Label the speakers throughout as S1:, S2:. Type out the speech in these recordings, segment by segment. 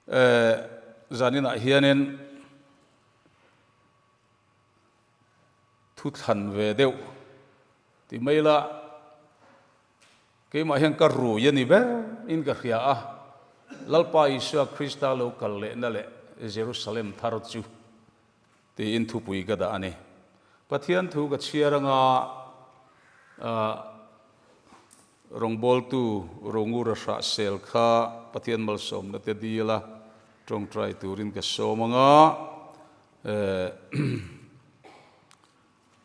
S1: Zaninah hianin thu thlan ve deuh ti mai ila keimah hian ka rui a ni ber in ka hria a, Lalpa Isua Krista lo kal lehna leh Jerusalem thar chu tiin thupui ka dah a ni. Pathian thu ka chhiar anga Rawngbawltu Rongura Hrahsel kha Pathian malsawmna te dil a, tawngtai turin ka sawm anga,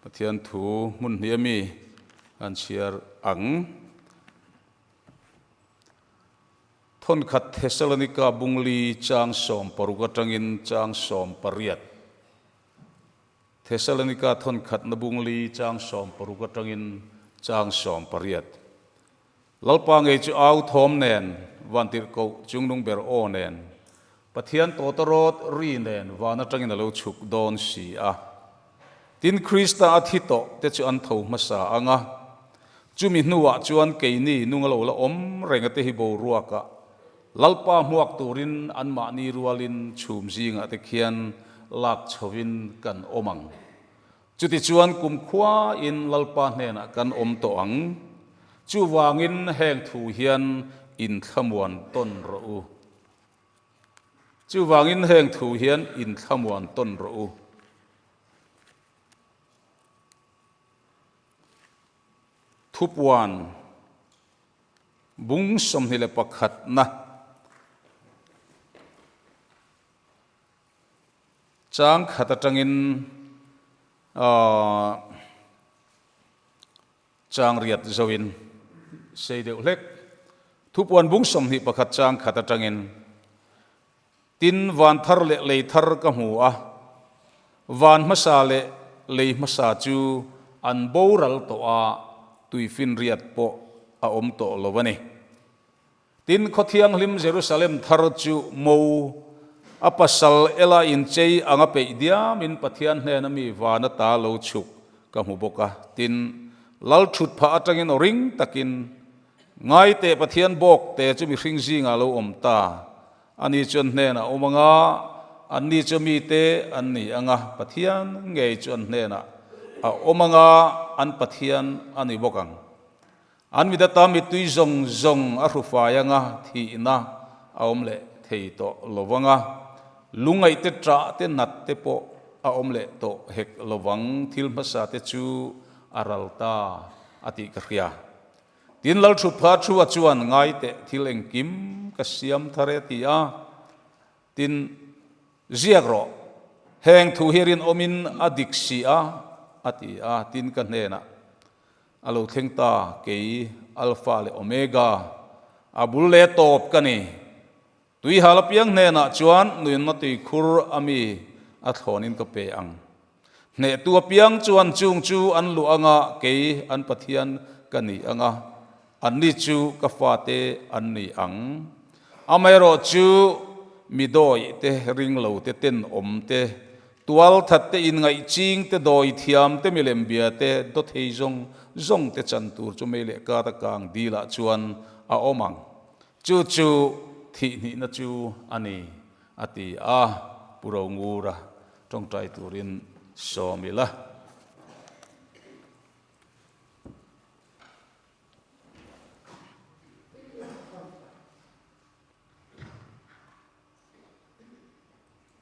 S1: Pathian thu hmun hnih ami an chhiar ang. Thawnkhat Thessalonika bungli chang 16 atangin chang 18. Thessalonika thawnkhatna bungli chang 16 atangin chang 18. Lalpa ngei chu au thawm nen, vantirhkoh chungnung ber aw nen, Pathian tawtawrawt ri nen van atangin a lo chhuk dawn si a. Tin, Krista a thi tawh te chu an tho hmasa ang a, chumi hnuah chuan keini nung a lo la awm reng a te hi boruakah Lalpa hmuak turin anmahni rualin chhum zingah te khian lak chhovin kan awm ang. Chutichuan kumkhuain Lalpa hnenah kan awm tawh ang. Chuvangin heng thu hian inthlamuan tawn rawh u. Chuvangin heng thu hian inthlamuan tawn rawh u. Thupuan bung 21 na chang khat atangin chang riat zoin sei deuh hlek. Thupuan bung 21 chang khat atangin Tin, van thar leh lei thar ka hmu a, van hmasa leh lei hmasa chu an boral tawh a, tuifinriat pawh a awm tawh lo a ni. Tin, khaw thianghlim Jerusalem thar chu mo a pasal ela inchei anga peih diamin Pathian hnena mi van ata lo chhuk ka hmu bawk a. Tin, lal thut phah atangin aw ring takin, Ngai teh Pathian bawk te chu mihring zingah lo awm ta. Ani chuan hnenah a awm ang a, anni chu mite an ni ang a, Pathian ngei chu an hnenah a awm ang a, an Pathian a ni bawk ang. An mit ata mittui zawng zawng a hru fai ang a, thihna a awm leh thei tawh lo vang a, lungngaih te ṭah te nat te pawh a awm leh tawh hek lo vang, thil hmasa te chu a ral ta a tih ka hria. Tin, Lalthutpha Thua chuan ngai teh thil engkim ka siam thar e ti a, tin, ziak rawh, heng thu hi rinawmin a dik si a, a ti a, tin ka hnenah a lo thleng ta, kei Alpha leh Omega, a bul leh tawp ka ni. Tuihal apiang hnenah chuan nuinna tuikhur a mi a thlawnin ka pe ang. Hnehtu apiang chuan chung chu an luh anga kei an Pathian ka ni anga, anni chu ka fate an ni ang. Amaherawh chu mi dawi te, ringlo te, tenawm te, tualthat te, inngaih ching te, dawi thiam te, milem bia te, dawthei zawng zawng te chan tur chu mei leh kar a kang dilah chuan a awm ang. Chu chu thihhnihna chu a ni, a ti a, Pu Rongura tawngtai turin sawm ila.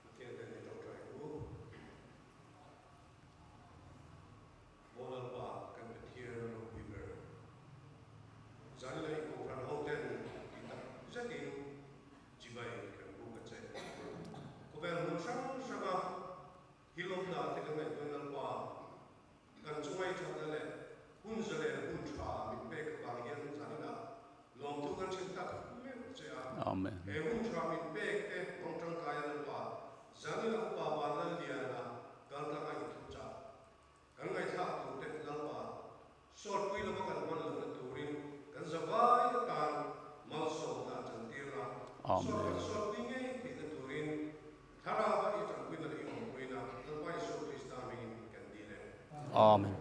S2: Pathian nen i tawngtai ang u. Aw Lalpa, kan Pathian ropui ber. Zanina i kohhran ho ten ti tak zetin chibai kan buk a che. Khawvel hmun hrang hranga thil awm dan te kan ngaihtuahin Lalpa, kan chunga i thatna leh hun zalen hun tha min pek avang hian zanina lawmthu kan hrilh tak meuh che a.
S1: Amen.
S2: He hun tha min pek te hmang tangkaia Lalpa, zanina upa Vanlalliana kaltlanga i thuchah Kan ngaihthlak tur te Lalpa, sawtpui lova kan hman lohna turin kan zavai atan malsawmna a chantir la, sawt kan sawtpui ngei theihna turin Thlarauva i tanpuina leh i awmpuina Lalpa Isua Krista hmingin kan dil e.
S1: Amen.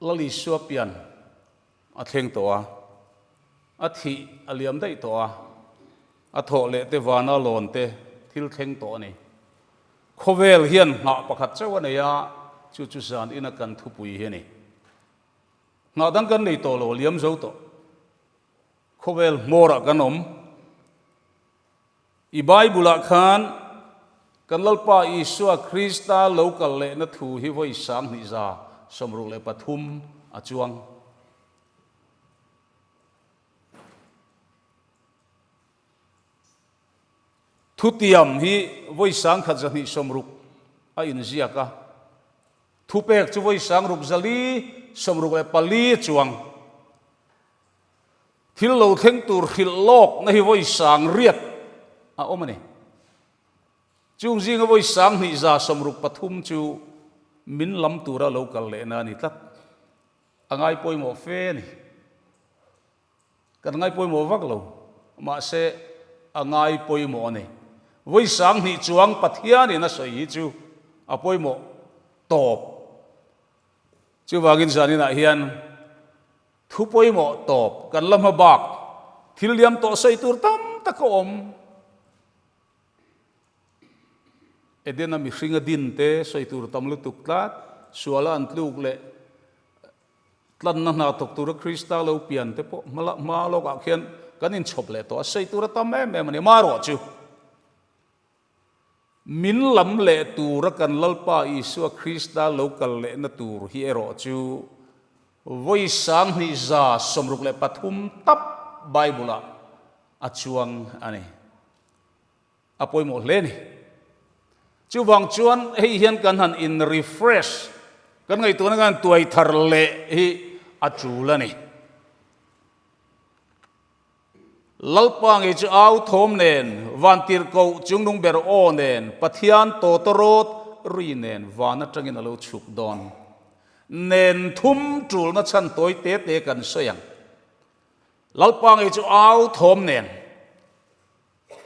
S1: Lal Isua pian a thleng tawh a, a thih a liam daih tawh a, a thawh leh te vana lawn te thil thleng tawh a ni. Khawvel hian nghah pakhat chauh a nei a, chu chu zan ina kan thupui hi a ni. Nghah dang kan nei tawh lo, a liam zo tawh. Khawvel hmawrah kan awm. I Bible-ah khan kan Lalpa Isua Krista lo kal lehna thu hi vawi 2163 a chuang. Thutiam hi vawi 1260 a inziak a. Thupek chu vawi 6464 a chuang. Thil lo thleng tur hrilh lawkna hi vawi sang riat a awm a ni. Chung zinga vawi 2163 chu min lam tura lo kal lehna a ni tlat. A ngai pawimawh fe a ni. Kan ngai pawimawh vak lo, mahse a ngai pawimawh a ni. Vawi 2000 chuang Pathianin a sawi hi chu a pawimawh tawp. Chuvangin zaninah hian Thu pawimawh tawp kan la hma bak thil liam tawh sawi tur tam tak a awm. Edena mihringa din te sawi tur tam lutuk tlat, suala an tluk leh tlanna hna thawk tura Krista lo pian te pawh hma hma lawkah khian kan inchhawp leh tawh a, sawi tur a tam em em a ni. Amaherawhchu. Min lam leh tura kan Lalpa Isua Krista lo kal lehna tur hi erawh chu vawi 2163 tap Bible-ah a chuang a ni. A pawimawh hle a ni. Chuvang chuan hei hian kan han in-refresh, kan ngaihtuahna kan han tuai thar leh hi a tul a ni. Lalpa ngei chu au thawm nen, vantirhkoh chungnung ber aw nen, Pathian tawtawrawt ri nen van atangin a lo chhuk dawn. Nen thum tulna chhan tawi te te kan sawi ang. Lalpa ngei chu au thawm nen,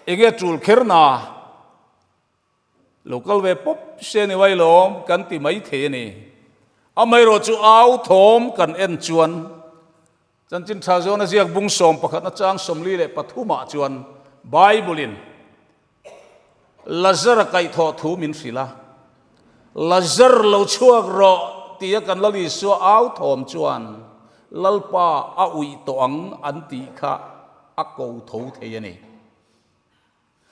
S1: enge tul kher na? Lo kal ve pawp se ni mai lawm kan ti mai thei a ni. Amaherawh chu au thawm kan en chuan Chanchin Tha Zawna ziak bung sawm pakhatna chang 43 ah chuan Bible-in Lazara kaihthawh thu min hrilh a. Lazar lo chhuak rawh tia kan Lal Isua au thawm chuan Lalpa a uih tawh ang an tih kha a ko tho thei a ni.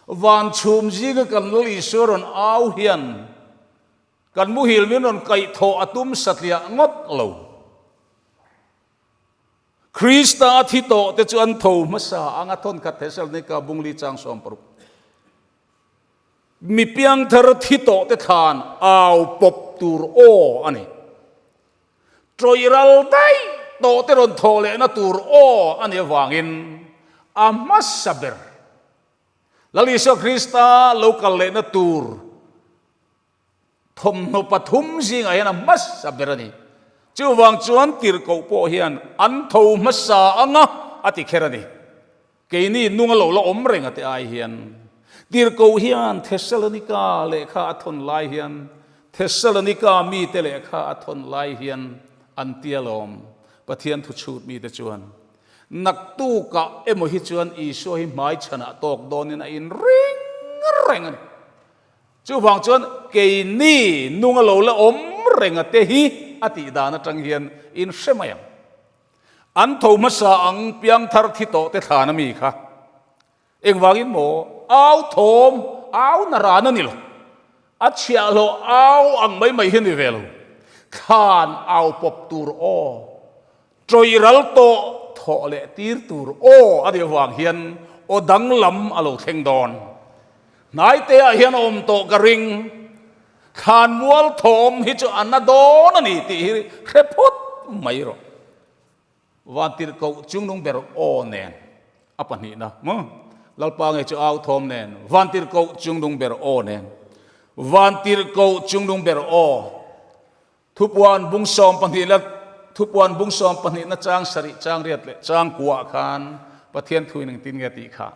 S1: Van chhum zinga kan Lal Isua rawn au hian kan muhil min rawn kaihthawh a tum satliah ngawt lo. Krista a thi tawh te chu an tho hmasa ang a thawnkhat Thesalonika bungli chang 16. Mi piangthar thi tawh te thlan au pawp tur aw a ni. Tawih ral daih tawh te rawn thawh lehna tur aw a nih avangin a hmasa ber Lal Isua Krista lo kal lehna tur thawmhnaw pathum zingah hian a hmasa ber a ni. Chuvang chuan tirhkoh pawh hian an tho hmasa anga a ti kher a ni. Keini nunga lo la awm reng a te ai hian tirhkoh hian Thessalonika lehkha a thawn lai hian Thessalonika mite lehkha a thawn lai hian an ti alawm. Pathian thu chhut mite chuan naktukah emaw hi chuan Isua hi hmaichhanah tawk dawnin a inring reng a ni. Chuvang chuan keini nunga lo la awm reng a te hi a tih dan atang hian in hre mai ang. An tho hmasa ang piangthar thi tawh te thlan a mi kha. Engvangin maw? Au thawm, au na ran a ni lo. A chhiahhlawh au ang mai mai hi a ni ve lo. Thlan au pawp tur aw, tawih ral tawh thawh leh tir tur aw a nih avang hian aw danglam a lo thleng dawn. Hnaiteah hian a awm tawh ka ring. Thlanmual thawm hi chu a na dawn a ni tih hi hre phawt mai rawh. Vantirhkoh chungnung ber aw nen a pahnihna maw? Lalpa ngei chu au thawm nen, Vantirhkoh chungnung ber aw nen, Vantirhkoh chungnung ber aw. Thupuan bung 12 la Thupuan bung 12 na chang sarih chang riat leh chang kuah khan Pathian thuin engtin nge tih kha.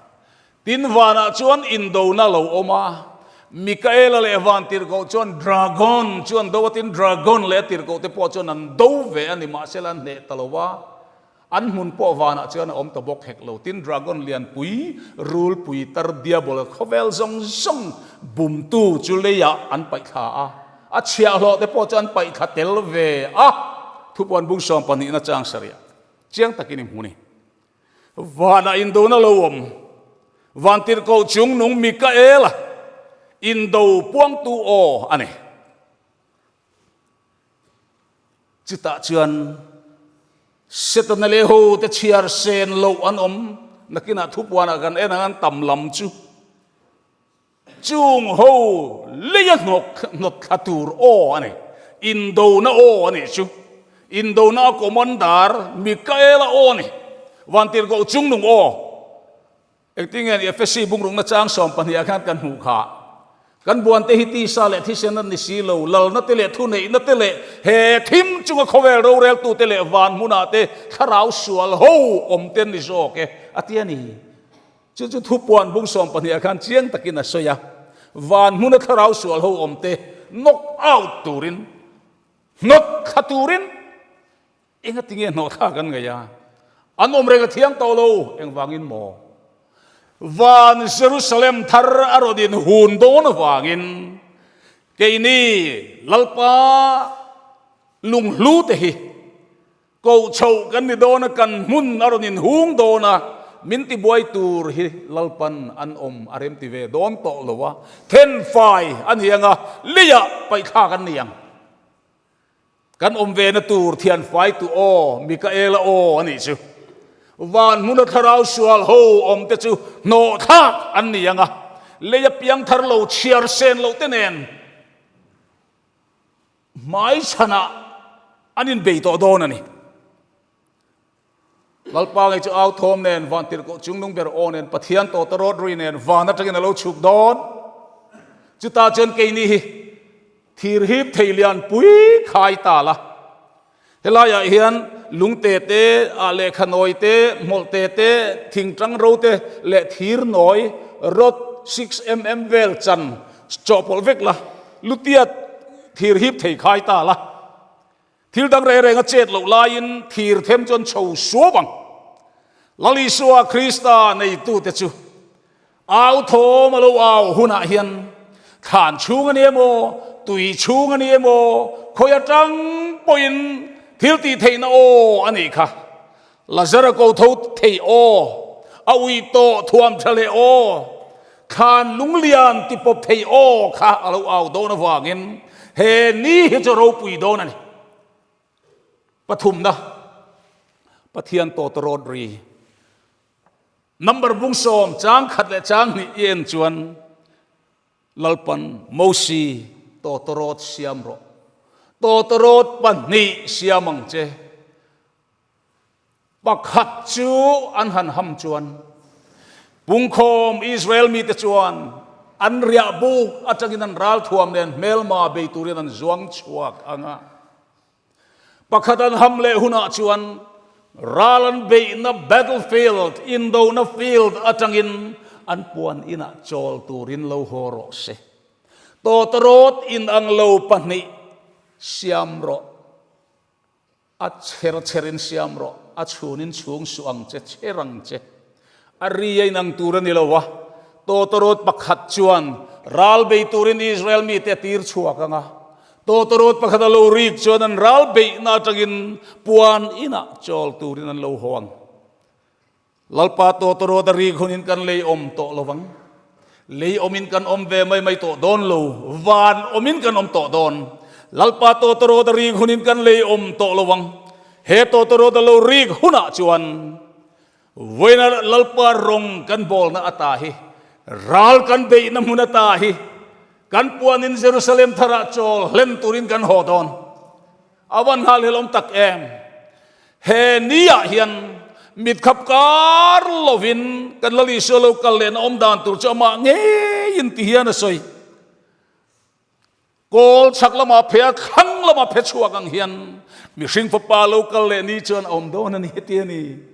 S1: Tin vanah chuan indona lo awm a, Mikaela leh Vantirhkoh chuan Dragon chu an do a, tin Dragon leh a tirhkoh te pawh chuan an do ve a ni, mahsela an hneh ta lo va, an hmun pawh vanah chuan a awm ta bawk hek lo. Tin Dragon lianpui, rulpui tar Diabola khawvel zawng zawng bumtu chu leiah an paih thla a, a chhiahhlawh te pawh chu an paih thla tel ve a, thupuan bung sawm pahnihna chang sarih chiang takin i hmu ni. Vanah indona lo awm. Vantirhkoh chungnung Mikaela indo puangtu aw a ni. Chutah chuan Setana leh hote chhiar sen loh an awm. Nakinah thupuanah kan en ang an tam lam chu. Chung ho leia hnawk hnawt thla tur aw a ni. Indona aw a nih chu. Indona a commander Mikaela aw a ni. Vantirhkoh chungnung aw. Engtin nge ni Efesi bungrukna chang 12 ah khan kan hmuh kha. Kan buante hi tisa leh thisen an ni si lo, lalna te leh thuneihna te leh he thim chunga khawvel roreltute leh van hmunah te thlarau sual ho awm te an ni zawk e, a ti a ni. Chu chu thupuan bung 12 ah khan chiang takin a sawi a, van hmuna thlarau sual ho awm te knock out turin, hnawt thla turin engati nge hnawh thlak an ngaih a, an awm reng a thiang tawh lo, engvangin maw? Van Jerusalem thar a rawn inhun dawn avangin keini Lalpa lunghlu te hi Koh chhoh kan ni dawn a, kan hmun a rawn inhung dawn a, min tibuai tur hi Lalpan an awm a remti ve dawn tawh lo a, thenfai a ni ang a, leiah paihthlak an ni ang. Kan awm ve na tur thianfai tu aw, Mikaela aw a nih chu. Van hmuna thlarau sual ho awm te chu hnawhthlak an ni ang a, leia piangthar lo chhiar sen loh te nen, Hmai chhanah an inbei tawh dawn a ni. Lalpa ngei chu au thawm nen, van tirhkoh chungnung ber aw nen, Pathian tawta rawt rui nen van atangin a lo chhuk dawn. Chutah chuan keini hi thir hip thei lian pui khai ta la. Helaiah hian lungte te, ah lehkha nawi te, hmawlhte te, thingtang ro te leh thir nawi rod 6mm vel chan chawhpawlh vek la, lutiat thir hip thei khai ta la. Thil dang reng reng a chet loh laiin thir them chuan chho suau ang. Lal Isua Krista neitute chu Au thawm a lo au hunah hian thlan chhung a ni emaw, tui chhung a ni emaw, khawi atang pawhin thil tih theihna aw a nih kha. Lazara ko tho thei aw, a ui tawh thuam tha leh aw, thlan lunglian ti pawp thei aw kha a lo au dawn avangin he ni hi chu ropui dawn a ni. Pathumna, Pathian tawtawrawt ri. Number bung sawm chang khat leh chang hnih i en chuan Lalpan Mosi tawtawrawt siam rawh. Tawtawrawt pahnih siam ang che. Pakhat chu an han ham chuan pungkhawm Israel mite chuan an riah buk atangin an ralthuam nen hmelma bei turin an zuang chhuak ang a. Pakhat an ham leh hunah chuan ral an beihna battlefield, indona field, atangin an puan inah chawl turin lo haw rawh se. Tawtawrawt inang lo pahnih siam rawh, a chher chherin siam rawh, a chhunin chhung suh ang che, chher ang che. A ri a inang tur a ni lo a, tawtawrawt pakhat chuan ral bei turin Israel mite a tir chhuak ang a. Tawtawrawt pakhat a lo rik chuan an ral beihna atangin puan inah chawl turin an lo haw ang. Lalpa tawtawrawt a rik hunin kan lei awm tawh lo vang. Lei awmin kan awm ve mai mai tawh dawn lo, van awmin kan awm tawh dawn. Lalpa tawtawrawt a rik hunin kan lei awm tawh lo vang. He tawtawrawt a lo rik hunah chuan Vawiina Lalpa rawng kan bawlna ata hi, ral kan beihna hmun ata hi, kan puanin Jerusalem tharah chawl hlen turin kan haw dawn. A van nghal hlelawm tak em! He niah hian mitkhap kar lovin kan Lal Isua lo kal lehna awm dan tur chu amah ngeiin ti hian a sawi. Kawl chhak lama phe a thlang lama phe chhuak ang hian mihring fapa lo kal leh ni chuan a awm dawn a ni heti a ni.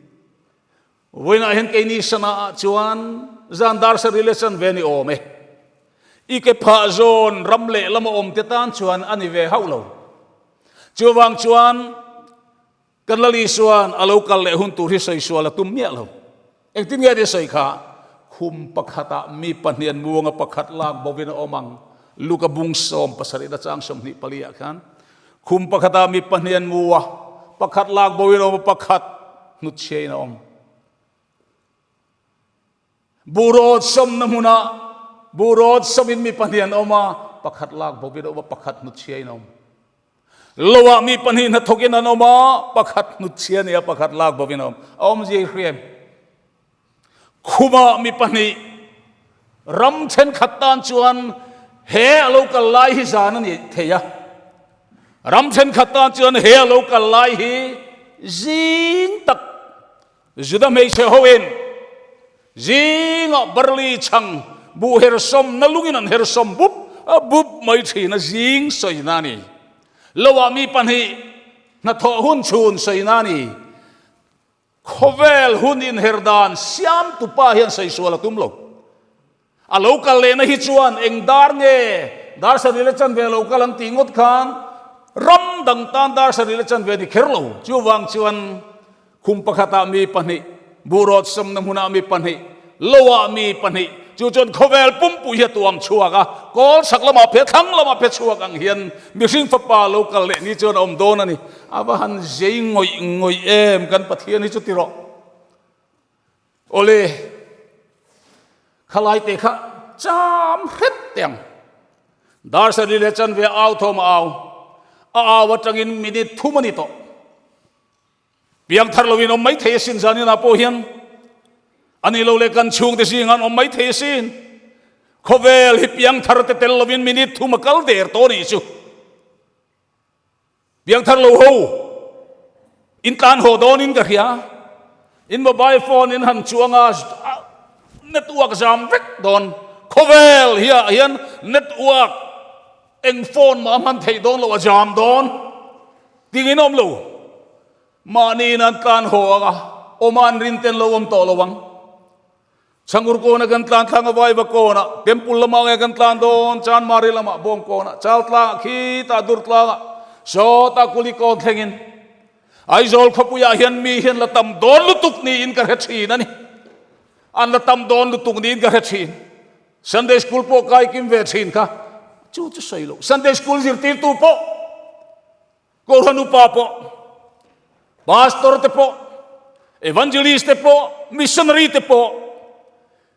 S1: Vawiinah hian keini sana ah chuan zan dar sarih leh chanve ni awm e. I ke phah zawn ram lehlam a awm te tan chuan a ni ve hauh lo. Chuvang chuan kan Lal Isua'n a lo kal leh hun tur hi sawi sual a tum miah lo. Engtin nge ni sawi kha? Khum pakhatah mi pahnian muanga pakhat lak bovin a awm ang. Luka bung 70 na chang 24 ah khan khum pakhatah mi pahnian mua pakhat lak bovin a awm a, pakhat hnutchhiain a awm. Buhrawt sawmna hmunah buhrawt sawmin mi pahnih an awm a, pakhat lak bawkin a awm a, pakhat hnutchhiain a awm. Loah mi pahnih hnathawkin an awm a, pakhat hnutchhia a ni a, pakhat lak bawkin a awm. A awmzia i hria em? Khumah mi pahnih ram thenkhat tan chuan he a lo kal lai hi zan a ni thei a. Ram thenkhat tan chuan he a lo kal lai hi zing tak Juda hmeichhe hoin zingah barley chhang buh hersawm na lungin an hersawm bup bup mai thin a, zing sawina a ni. Loah mi pahnih hnathawh hun chhun sawina a ni. Khawvel hun inher dan siamtu pa hian sawi sual a tum lo. A lo kal lehna hi chuan eng dar nge dar sarih la chan ve lo kal an tih ngawt khan ram dang tan dar sarih la chan ve ni kher lo. Chuvang chuan khum pakhatah mi pahnih, buhrawt sawmna hmunah mi pahnih, loah mi pahnih, chu chuan khawvel pumpui hi a tuam chhuak a, kawl chhak lamah phe thlang lamah phe chhuak ang hian mihring fapa lo kal leh ni chuan a awm dawn a ni. A va han zei ngawih ngawih em kan Pathian hi chu ti rawh. Awle, khalai te kha cham hret teh ang. Dar sarih leh chanve au thawm a au. A au atangin minute thum a ni tawh. Piang thar loin awm mai thei asin zanin ah pawh hian. A nih lo leh kan chhungte zingah an awm mai thei asin. Khawvel hi piang thar te tel loin minute thum a kal der tawh a nih chu. Piangthar lo ho in tlan haw dawn in ka hria, in mobile phone in han chuang a, network zam vek dawn, khawvel hi ah hian network eng phone mah a hman theih dawn lo a jam dawn ting in awm lo, mahni in an tlan haw ang a, awm a an rin ten lo awm tawh lo ang. Chhangur kawna kan tlan thlang a Vaiva kawnah, Temple lamah nge kan tlan dawn, Chanmari lamah, Bawng kawnah, Chal tlangah, khitah Dur tlangah, sawtah Kuli kawn thlengin Aizawl khawpuiah hian mi hian la tam dawn lutuk niin ka hre thin a ni. An la tam dawn lutuk niin ka hre thin. Sunday School pawh kai kim ve thin kha, chu chu sawi lo. Sunday School zirtirtu pawh, Kohhran upa pawh, Pastor te pawh, Evangelist te pawh, Missionary te pawh,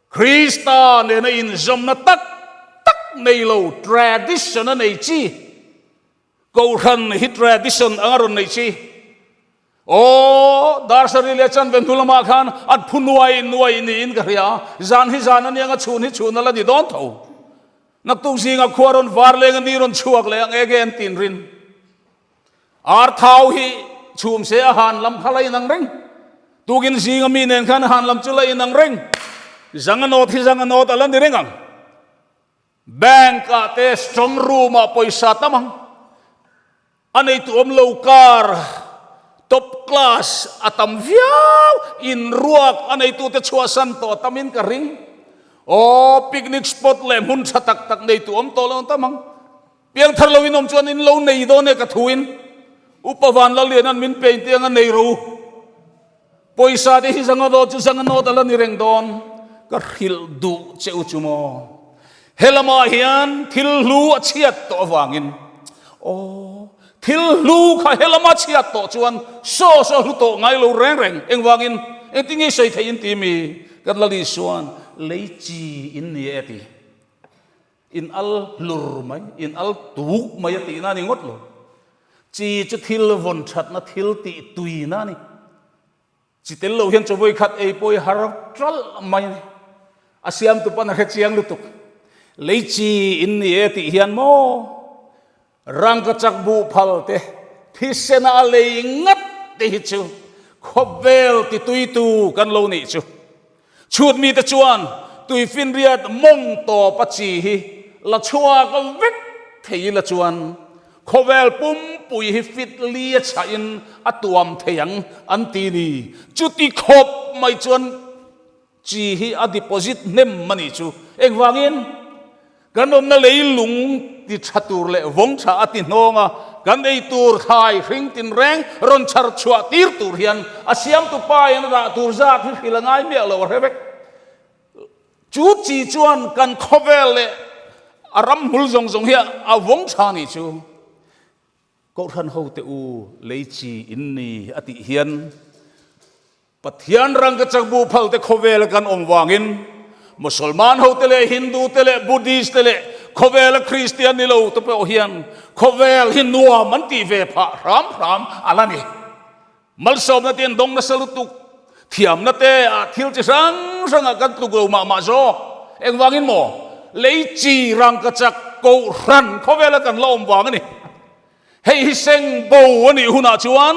S1: Krista nena inzawmna tak tak nei lo tradition a nei chi, Kohhran hi tradition anga rawn nei chi. Aw, dar sarih leh chanve hnu lamah khan an phu nuai nuai niin ka hria a, zan hi zan a nia, chhun hi chhun a la ni dawn tho. Naktuk zingah khua rawn var leng a ni rawn chhuak leh ang ege an tin rin. Ar thau hi chhum se a han lam kha la inang reng. Tukin zinga mi nen khan a han lam chu la inang reng. Zang a nawt hi zang a nawt a la ni reng ang. Bank ah te strong room ah pawisa tam ang. A neitu awm lo car top class a tam viau, in ruak a neitute chhuahsan tawh a tamin ka ring. Aw, picnic spot leh hmun tha tak tak neitu awm tawh lo an tam ang. Piangthar loin awm chuan in lo nei dawn e ka thuin Upa Vanlalianan min pein tiang a nei ro. Pawisa te hi zanga dawt chu zanga nawt a la ni reng dawn, ka hrilh duh che u chu maw? Helamah hian thil hlu a chhiat tawh avangin, aw, thil hlu kha helama chhiat tawh chuan saw saw hlu tawh ngai lo reng reng, engvangin engtin nge sawi theih in ti mi? Kan la Lisuan lei chi in ni e ti. In al hlur mai, in al tuk mai a tihna a ni ngawt lo. Chi chu thil vawn thatna, thil tih tuina a ni. Chi tel lo hian chaw khat ei pawh i har ṭalh mai a ni. A siamtu pawn a hre chiang lutuk. Lei chi in ni e tih hian maw rangka chak buh phal te, thisena a lei ngat te hi chu khawvel tituitu kan lo nih chu. Chhut mite chuan tuifinriat mawng tawp a chi hi la chhuak vek thei ila chuan khawvel pumpui hi fit li a chhahin a tuam thei ang an ti ni. Chuti khawp mai chuan chi hi a deposit hnem a nih chu. Engvangin? Kan awmna leilung ti tha tur leh vawng tha a ti hnawng a, kan ei tur thlai hring tinreng rawn chhar chhuah tir tur hian a siamtu pa in a dah tur zat hi hrilh a ngai miah lo a hre vek. Chu chi chuan kan khawvel leh a ramhmul zawng zawng hi a vawng tha nih chu. Kohhran hote u lei chi in ni a tih hian Pathian rangkachak bu phalte khawvela kan awm vangin Musalman hote leh Hindu te leh Buddhist te leh khawvela Kristian ni lo te pawh hian khawvel hi nuam an tih ve phah hram hram a la ni. Malsawmna te an dawng nasa lutuk, thiamna te ah thil chi hrang hrangah kan tluk lo mah mah zawk. Engvangin maw? Lei chi rangkachak kohhran khawvela kan la awm vang a ni. Hei hi seng bo a nih hunah chuan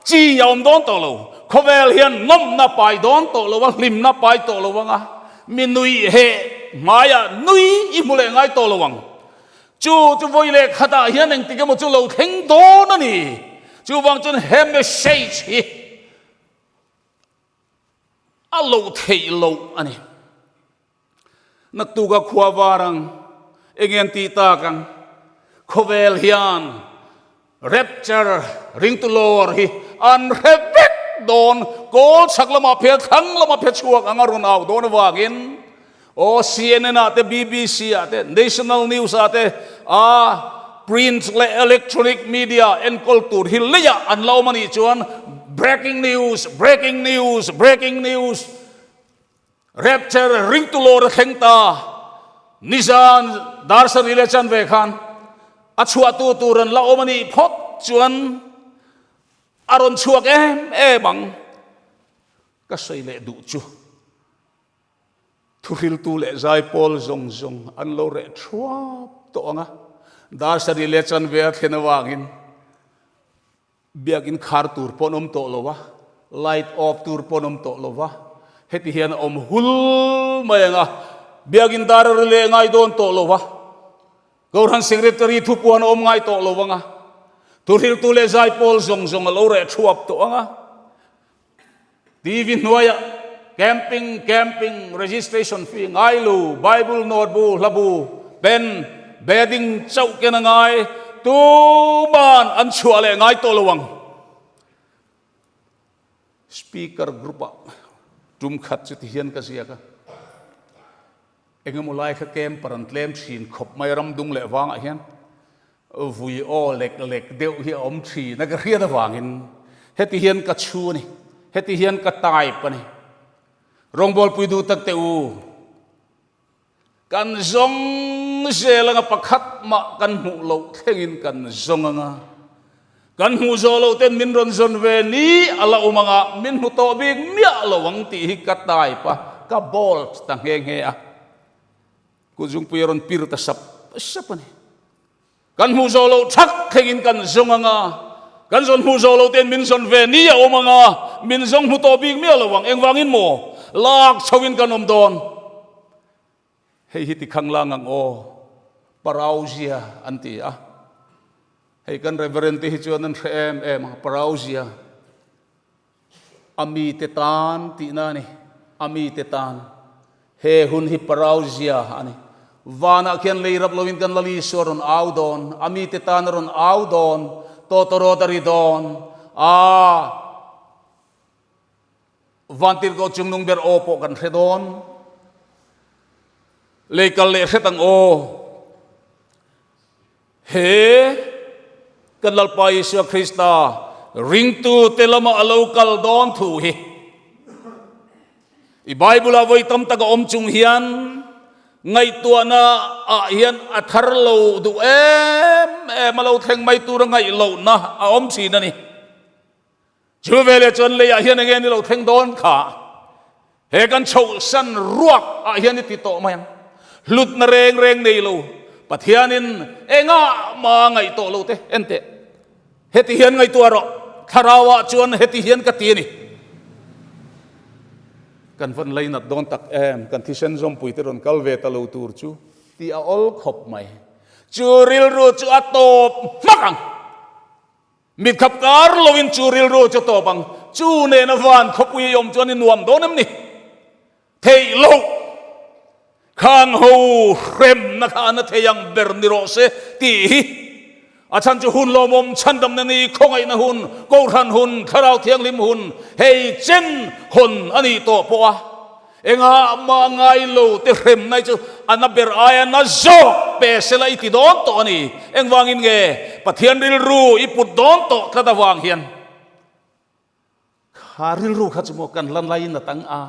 S1: chi a awm dawn tawh lo. Khawvel hian nawmna pai dawn tawh lo a, hlimna pai tawh lo ang a, mi nui heh hmaiah nui i hmu leh ngai tawh lo ang. Chu chu vawi leh khatah hian engtik emaw chu lo thleng dawn a ni. Chuvang chuan he message hi a loh theih loh a ni. Naktuka khua var ang, eng en tih tak ang, khawvel hian rapture ringtu lawr hi an hre vek dawn, kawl chhak lamah phel thlang lamah phe chhuak ang a rawn au dawn avangin aw CNN ah te BBC ah te national news ah te a print leh electronic media enkawl tur hi leiah an la awm a nih chuan breaking news breaking news breaking news Rapture ringtu lawr a thleng ta. Nizan dar sarih leh chanve khan a chhuahtu tur an la awm a nih phawt chuan a rawn chhuak em em ang. Ka sawi leh duh chu thuhriltu leh zaipawl zawng zawng an lo reh thuap tawh ang a, dar sarih leh chanve a thlen avangin Biakinn khar tur pawh an awm tawh lo a, light off tur pawh an awm tawh lo va, heti hian a awm hul mai ang a, biakinn dar a ri leh ngai dawn tawh lo va, Kohhran Secretary thupuan a awm ngai tawh lo ang a, thuhriltu leh zaipawl zawng zawng a lo reh thuap tawh ang a, TV hnuaiah camping, camping, registration fee ngai lo, Bible note bu, hla bu, pen, bedding chauh ken a ngai, tuman an chhuah leh ngai tawh lo ang. Speaker group ah tum khat chu ti hian ka ziak a, engemaw lai kha camper an tlem thin khawp mai ram dung leh vangah hian Vui aw lek lek deuh hi a awm thin a ka hriat avangin heti hian ka chhu a ni, heti hian ka type a ni. Rawngbawlpui duh tak teh u, kan zawng zel anga pakhat mah kan hmuh loh thlengin kan zawng anga, kan hmuh zawh loh ten min rawn zawn ve ni a la awm anga min hmu tawh bik miah lo ang tih hi ka type a, ka bold ta nghe nghe a. Kut zungpui a rawn pir ta sap sap a ni. Kan hmuh zawh loh thak thlengin kan zawng ang a, kan zawn hmuh zawh loh ten min zawn ve ni a awm ang a, min zawng hmu tawh bik miah lo ang. Engvangin maw? Lak chhoin kan awm dawn. Hei hi tikhang lang ang aw, Parauzia an ti a. Hei kan Reverend te hi chuan an hre em em a, Parauzia. A mite tan tihna a ni, a mite tan. He hun hi Parauzia a ni. Vanah khian lei rap loin kan Lal Isua a rawn au dawn, a mite tan a rawn au dawn, tawtawrawt a ri dawn. A Vantirhkoh chungnung ber aw pawh kan hre dawn. Lei kal leh hret ang aw. He kan Lalpa Isua Krista ringtute lama a lo kal dawn thu hi i Bible-ah vawi tam tak a awm chung hian ngaihtuahna ah hian a thar lo duh em em a lo thleng mai tura ngaih lohna a awm thin a ni. Chu veleh chuan leiah hian enge ni lo thleng dawn kha he kan chhohsan ruak ah hian i ti tawh mai ang. Hlutna reng reng nei lo Pathianin engah mah ngaih tawh lo te en teh. Heti hian ngaihtuah rawh, thlarau ah chuan heti hian ka ti a ni. Kan van leinat dawn tak em, kan thisen zawmpui te rawn kal ve ta lo tur chu tih a awl khawp mai. Chu rilru chu a tawp hmak ang. Mit khap kar loin chu rilru chu tawp ang. Chu nena van khawpui i awm chuan i nuam dawn em ni? Theih loh. Khang ho hremna kha a na thei ang ber ni rawh se tih hi a chhan chu hun lawmawm chhandamna ni, khawngaihna hun, Kohhran hun, Thlarau Thianghlim hun hei chen hawn a nih tawh pawh a engah mah ngai lo te hremna hi chu a na ber aia na zawk pe sela i ti dawn tawh a ni. Engvangin nge Pathian rilru i put dawn tawh tlat avang hian Kha rilru kha chu maw kan lan laiin a tang a,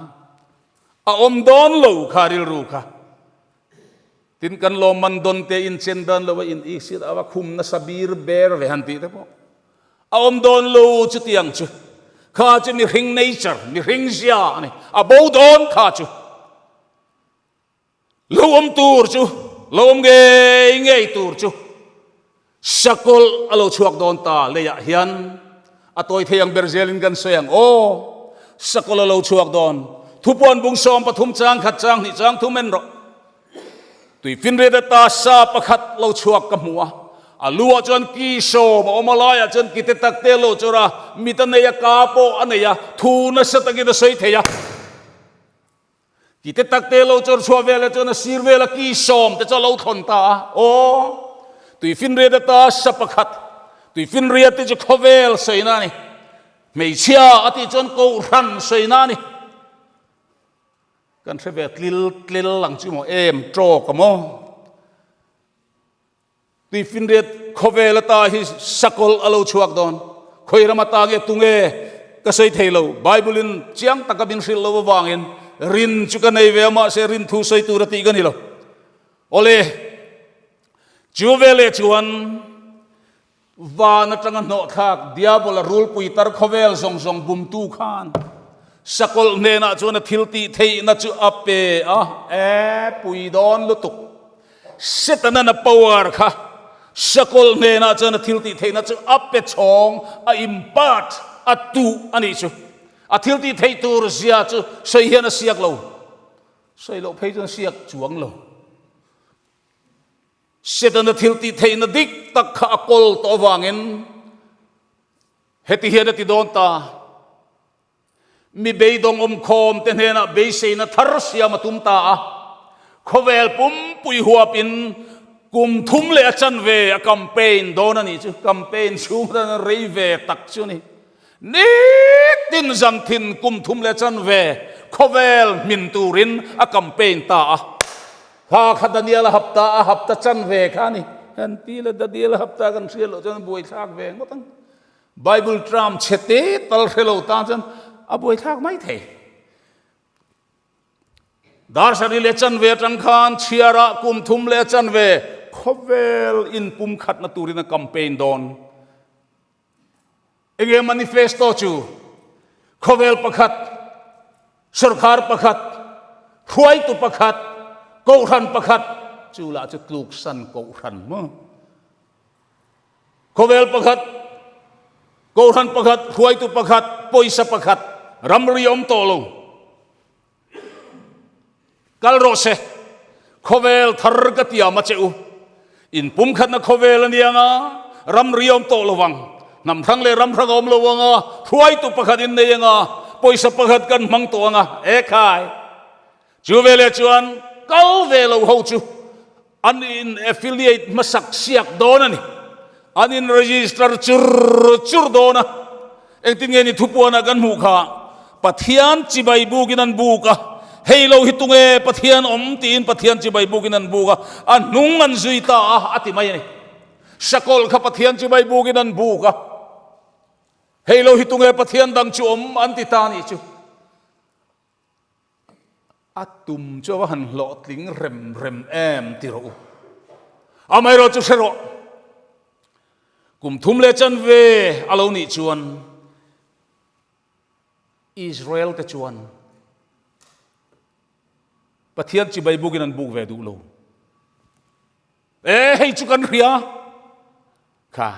S1: a awm dawn lo kha rilru kha. Tin kan lawmman dawn te in chen dan lo a in ik sir a va khum nasa bir ber ve han tih te pawh a awm dawn lo chutiang chu. Kha chu mihring nature, mihring zia a ni, a bo dawn kha chu. Lo awm tur chu, lo awm ngei ngei tur chu sakawlh a lo chhuak dawn ta leiah hian a tawi thei ang ber zelin kan sawi ang aw, sakawlh a lo chhuak dawn. Thupuan bung 13 chang khat chang hnih chang thum en rawh. Tuifinriat ata sa pakhat lo chhuak ka hmu a, a lu ah chuan ki sawm a awm a, laiah chuan ki te tak te a lo chawr a, mit a nei a, ka pawh a nei a, thu nasa takin a sawi thei a. Ki te tak te lo chawr chhuah vel ah chuan a sir vel a ki sawm te chu a lo thawn ta a, aw, tuifinriat ata sa pakhat, tuifinriat te chu khawvel sawina a ni, hmeichhia a tih chuan kohhran sawina a ni. Kan hre ve tlil tlil ang chu maw em tawk a maw? Tuifinriat khawvel ata hi sakawlh a lo chhuak dawn. Khawi ram ata nge tunge ka sawi thei lo. Bible in chiang taka min hrilh lo avangin rin chu ka nei ve a mahse rin thu sawi tur a tih ka ni lo. Awle, chu veleh chuan Van atanga hnawhthlak Diabola rulpui tar khawvel zawng zawng bumtu khan sakawlh hnenah chuan a thil tih theihna chu a pe a, e pui dawn lutuk. Setanan a power kha sakawlh hnenah chuan a thil tih theihna chu a pe chhawng, a impart, a tuh a nih chu. A thil tih theih tur zia chu sawi hian a siak lo, sawi loh phei chuan siak chuang lo. Setana thil tih theihna dik tak kha a kawl tawh avangin heti hian a ti dawn ta, Mi beidawng awmkhawm te hnenah beiseina thar siam a tum ta a, khawvel pumpui huapin kum thum leh a chanve a campaign dawn a nih chu, campaign chhung hian a rei ve tak chu a ni. Nitin zanthin kum thum leh chanve khawvel hmin turin a campaign ta a. Kha kha Daniel a hapta a hapta chanve kha a ni. Kan ti le Daniel a hapta kan hriat loh chuan buaithlak ve ngawt ang. Bible term chhe te tal hre lo tan chuan a buaithlak mai thei. Dar sarih leh chanve atang khan chhiarah kum thum leh chanve khawvel inpumkhatna turin a campaign dawn. Enge manifesto chu khawvel pakhat, sorkar pakhat, hruaitu pakhat, kohhran pakhat, chu lah chu tluksan kohhran maw? Khawvel pakhat, kohhran pakhat, hruaitu pakhat, pawisa pakhat, ramri awm tawh lo. Kal rawh se, khawvel thar ka tiam a che u. In pumkhatna khawvel a nia nga, ramri awm tawh lo vang. Hnam hrang leh ram hrang a awm lo anga, hruaitu pakhat in nei anga, pawisa pakhat kan hmang tawh anga, e khai. Chu veleh chuan kal ve lo ho chu an in affiliate hmasak siak dawn a ni. An in register chur chur dawn a. Engtin nge ni thupuanah kan hmuh kha? Pathian chibai bukin an buk a, hei lo hi tunge Pathian awm tiin Pathian chibai bukin an buk a, a hnung an zui ta a, a ti mai a ni. Sakawlh kha Pathian chibai bukin an buk a, hei lo hi tunge Pathian dang chu awm an ti ta a nih chu. A tum chu a va han hlawhtling rem rem em ti rawh u. Amaherawh chu hre rawh. Kum thum leh chanve a lo nih chuan Israel te chuan Pathian chibai bukin an buk ve duh lo. E hei chu kan hria kha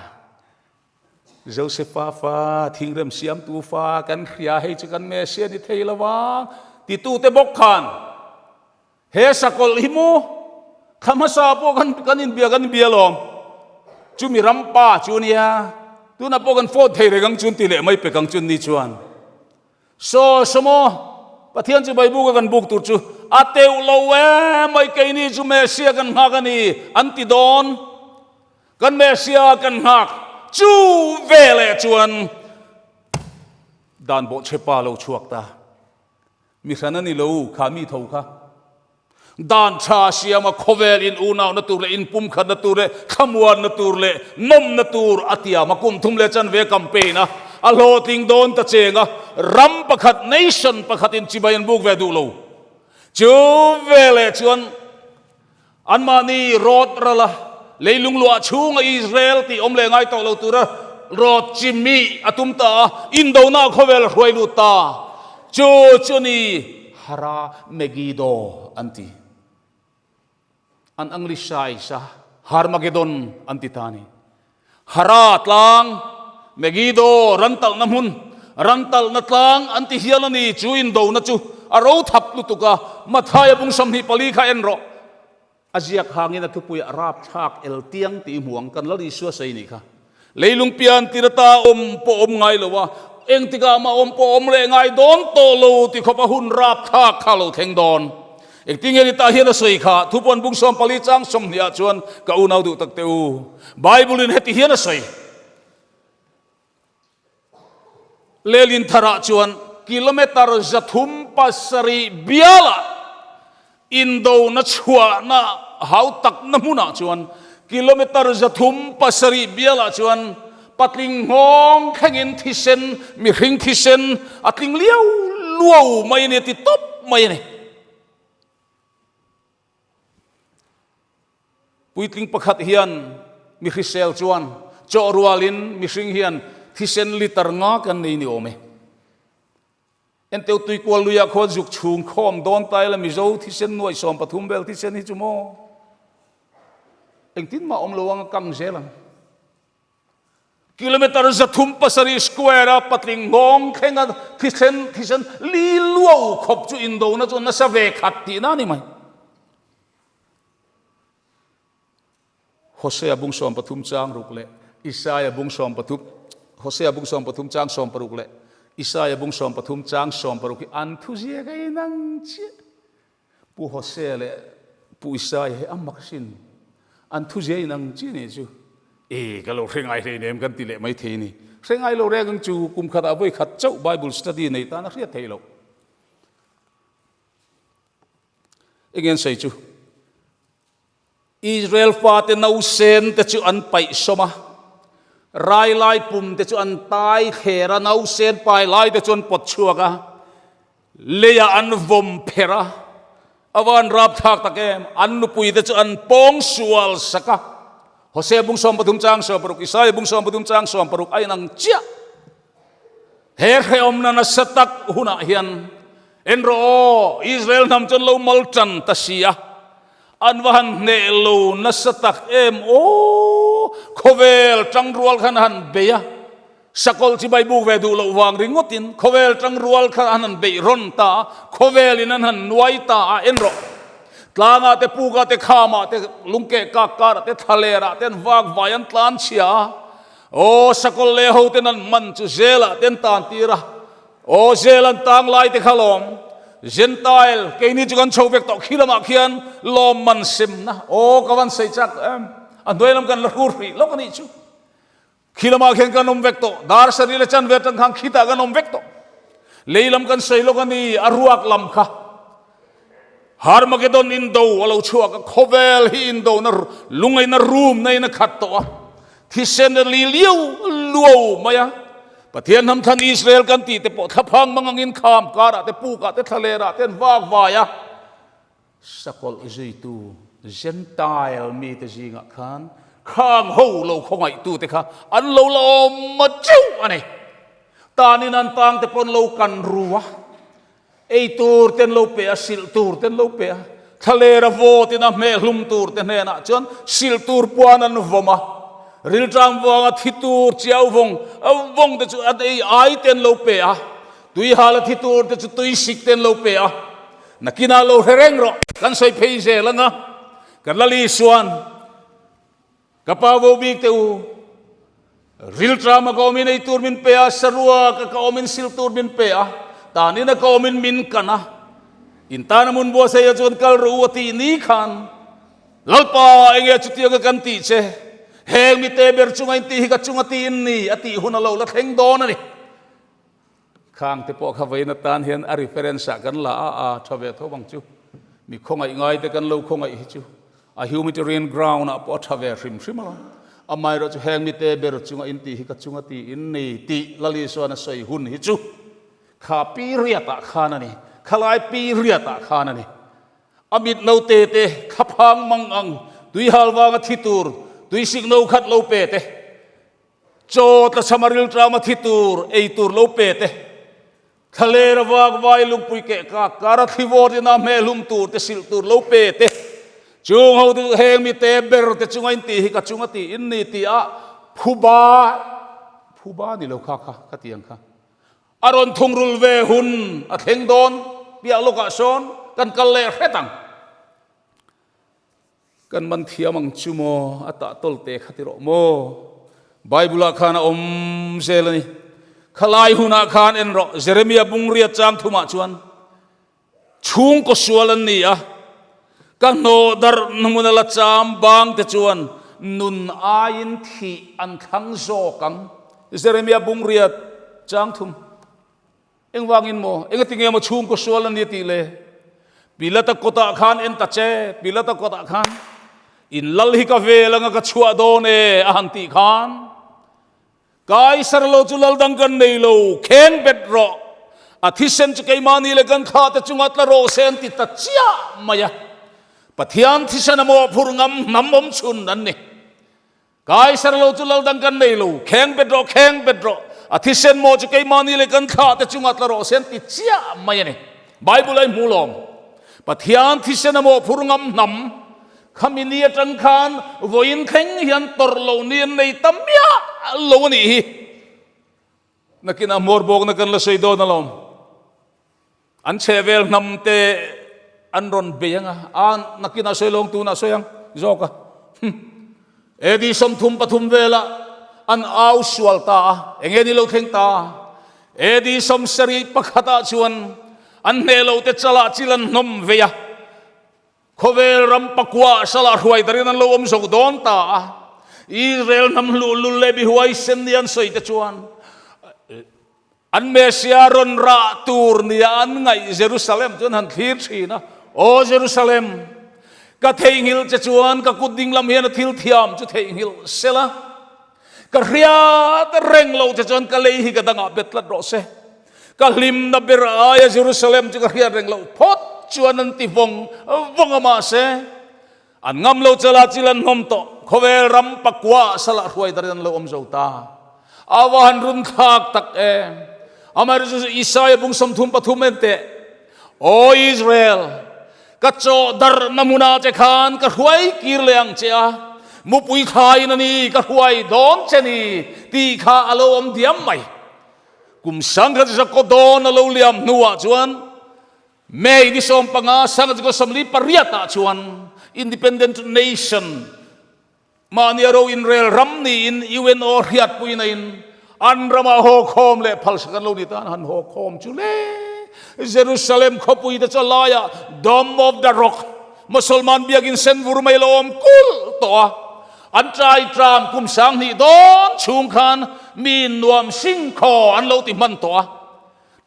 S1: Josefa fa thingrem siamtu fa kan hria hei chu kan Messia ni thei lova titute bawk khan he sakawlh hi mu thla hmasa pawh kan kan inbia kan inbia lawm chumi rampa chu nia tuna pawh kan phone thei reng ang chun ti leh mai pek ang chun ni chuan Saw saw maw? Pathian chu Bible ka kan buk tur chu A teuh lo em mai keini chu Messiah kan nghak a ni an ti dawn. Kan Messiah kan nghak chu veleh chuan dan bawhchhe pa lo chhuak ta. Mi hran a ni lo kha mi tho kha. Dan tha siama khawvel in unauna tur leh inpumkhatna tur leh thlamuanna tur leh nawmna tur a tiam a, kum thum leh chanve campaign a, a hlawhtling dawn ta cheng a, ram pakhat, nation pakhat in chibai an buk ve duh lo. Chu veleh chuan anmahni rawt ral a, leilung luah chhunga Israel tih awm leh ngai tawh lo tura rawt chimih a tum ta a, indona khawvel a hruai lut ta. Chu chu ni Hara Megiddo an ti. An Anglicize a, Harmagedon an ti ta a ni. Hara tlang, Megiddo rantalhna hmun, rantalhna tlang an ti hial a ni. Chu indona chu a ro thap lutuk a, Mathaia bung 24 kha en rawh. A ziak hangin a thupuiah rapthlak el tiang tih hmuang kan Lal Isua sawi nih kha. Leilung pian tir ata awm pawh awm ngai lo a, engtikah mah awm pawh awm leh ngai dawn tawh lo ti khawp a hun rapthlak kha a lo thleng dawn. Engtinge ni tah hian a sawi kha, thupuan bung 14 chang 20 ah chuan ka unau duh tak teh u, Bible in heti hian a sawi. Lelin tharah chuan kilometre 307 bialah indona chhuahna hau takna hmunah chuan kilometre 307 bialah chuan patling nghawng thlengin thisen, mihring thisen a tling liau luau mai a ni a ti tawp mai a ni. Puitling pakhat hian mi hrisel chuan chaw rualin mihring hian thisen liter nga kan nei ni awm e. Enteu tuikual luiah khuan zuk chhung khawm dawn ta ila Mizo thisen nuaih 13 vel thisen hi chu maw engtin mah awm lo ang a kang zel ang. Kilometre 307 square a patling nghawng thlenga thisen thisen li luau khawp chu indona chu nasa ve khat tihna a ni mai. Hosea bung 13 chang ruk leh Isaia bung 13 Hosea bung 13 chang 16 leh Isaia bung 13 chang 16 hi an thuziak a inang chiah. Pu Hosea leh Pu Isaia hi a mak sin. An thuzia inang chiah nih chu. E, ka lo hre ngai hlei nem kan ti leh mai thei ni. Hre ngai lo reng ang chu kum khatah vawi khat chauh Bible study nei tan a hriat theih loh. Eng en sawi chu? Israel fate nausen te chu an paih sawm a, rai lai pum te chu an tai thler a, nausen pai lai te chu an pawt chhuak a, leiah an vawm pherh a, a van rapthlak tak em, an nupui te chu an pawng sual sak a. Hosea bung 13 chang 16, Isaia bung 13 chang 16 a inang chiah. He hrehawmna nasa tak hunah hian en rawh aw, Israel hnam chuan lo mal tan ta si a, an va han hneh lo nasa tak em aw, khawvel tangrual khan a han bei a, sakawlh chi bai buk ve duh loh vang ringawtin khawvel tangrual khan an han beih rawn ta a, khawvelin an han nuai ta a, en rawh, tlangah te pukah te khamah te lungkeh kak karah te thlalerah te an vak vai an tlan chhia a. Aw sakawlh leh ho ten an man chu zelah ten tan tir a, aw zel an tang lai te kha lawm Gentile keini chu kan chho vek tawh khi lamah khian lawm man semna aw ka van sawi chak em a hnuai lam kan la hrur hrih lawk a nih chu khi lamah khian kan awm vek tawh dar sarih leh chanve atang khan khitah kan awm vek tawh lei lam kan sawi lawk a ni a ruak lam kha Harmagedon indo a lo chhuak a, khawvel hi indona lungaina room na in a khat tawh a, thisen a li liau luau mai a. Pathian hnam thlan Israel kan tih te pawh thlaphang mang angin kham karah te pukah te thlalerah te an vak vai a. Sakawlh zuitu Gentile mite zingah khan khang ho lo khawngaihtu te kha an lo la awm chauh a ni. Tanin an tang te pawh an lo kan ru a. Ei tur ten lo pe a, silh tur ten lo pe a, thlaler a vawt in a hmeh hlum tur te hnenah chuan silh tur puan an vawm a, rilṭam vanga thi tur chiau vawng a vawng te chu an ei ai ten lo pe a, tui hal a thi tur te chu tui sik ten lo pe a, nakinah lo hre reng rawh kan sawi phei zel ang a, kan la Lisuan. Ka pa vo bik teh u, rilṭama ka awmin ei tur min pe a, sarua ka ka awmin sil tur min pe a, tanin a ka awmin min kan a. In tana mun buatsaih ah chuan kal rawh u a tih ni khan, Lalpa, enge chutianga kan tih che? Heng mite ber chunga in tih hi ka chunga ti in ni a tih hun a lo la thleng dawn a ni. Khang te pawh kha vawiin atan hian a reference ah kan la a, a tha ve tho ang chu. Mi khawngaih ngai te kan lo khawngaih hi chu a humanitarian ground ah pawh a tha ve hrim hrim a. Amaherawhchu chu heng mite ber chunga in tih hi ka chunga ti in ni tih Lali chuan a sawi hun hi chu kha period ah khan a ni, khalai period ah khan a ni. A mit note te kha phang mang ang, tuihal vanga thi tur, tuisik no khat lo pe te. Chaw tlachham a rilṭam a thi tur, ei tur lo pe te, thlaler a vak vai lungpui keh kak kar a thli vawt in a hmelhum tur te silh tur lo pe te, chung ho chu heng mi te ber te chunga in tih hi ka chunga tih in ni tih a phuba, phuba ni lo kha kha ka ti ang kha. A rawn thungrul ve hun a thleng dawn piah lawkah sawn kan kal leh hret ang. Kan man thiam ang chu maw? A tah tawl te kha ti rawh maw? Bible ah khan a awm zel a ni. Khalai hunah khan en rawh, Jeremia bungriat chang thumah chuan chhungkaw sual an ni a, ka hnawh darh hmun a la cham bang te chuan nun aiin thih an thlang zawk ang. Jeremia bungriat chang thum. Engvangin maw? Engatinge maw chhungkaw sual a ni tih le? Pilata kawtah khan en ta che, Pilata kawtah khan in lal hi ka vel anga ka chhuah dawn e a han tih khan Kaisar lo chu lal dang kan nei lo, kheng bet rawh, a thisen chu keimahni leh kan thlah te chunga tla rawh se an ti ta chiah mai a. Pathian thisen a mawhphurh ngam hnam awm chhun an ni. Kaisar lo chu lal dang kan nei lo, kheng bet rawh, kheng bet rawh, a thisen maw chu keimahni leh kan thlah te chungah tla rawh se an ti chiah mai a ni. Bible a i hmu lawm. Pathian thisen a mawhphur ngam hnam, khami ni atang khan vawiin thleng hian tawrh lo ni an nei ta miah lo a nih hi. Nakinah hmawr bawkna kan la sawi dawn alawm. An chhehvel hnam te an rawn bei ang a, a nakinah sawi lawng tunah sawi ang zawk a. AD 33 velah an au sual ta a, enge ni lo thleng ta? AD 71 ah chuan an hneh lo te chalah chil an hnawm vei a, Khawvel ram pakua salah hruai darin an lo awm zo dawn ta a, Israel hnam luhlul leh bihuaisen ni an sawi te chuan An Messiah rawn rah tur nia an ngaih Jerusalem chu an han thlir thin a, Aw Jerusalem, ka theihnghilh che chuan ka kut ding lam hian a thil thiam chu theihnghilh se la, ka hriat reng lo che chuan ka lei hi ka dangah bet tlat rawh se. Ka hlimna ber aia Jerusalem chu ka hriat reng loh phawt chuan an ti vawng vawng a mahse, an ngam lo chala chil an hnawm tawh. Khawvel ram pakua salah hruai darin an lo awm zo ta. A va han run thlak tak em! Amaherawhchu chu Isaia bung 33 en teh, Aw Israel, ka chaw darhna hmunah che khan ka hruai kir leh ang che a, mupui thlaiin a ni ka hruai dawn che ni, tih kha a lo awm diam mai. Kum sangkhat zakaw dawn a lo liam hnuah chuan May ni 15 sangkhat 48 ah chuan Independent Nation Mahni a ro inrel ram niin UNO hriatpuina in an ramah haw khawm leh phalsak an lo ni tan han haw khawm chu le. Jerusalem khawpui te chu laiah Dome of the Rock Mosolman biakin sen vur mai lo awm kulh tawh a. An trai tram kum 2000 dawn chhung khan mi nuam sing khaw an lo ti hman tawh a.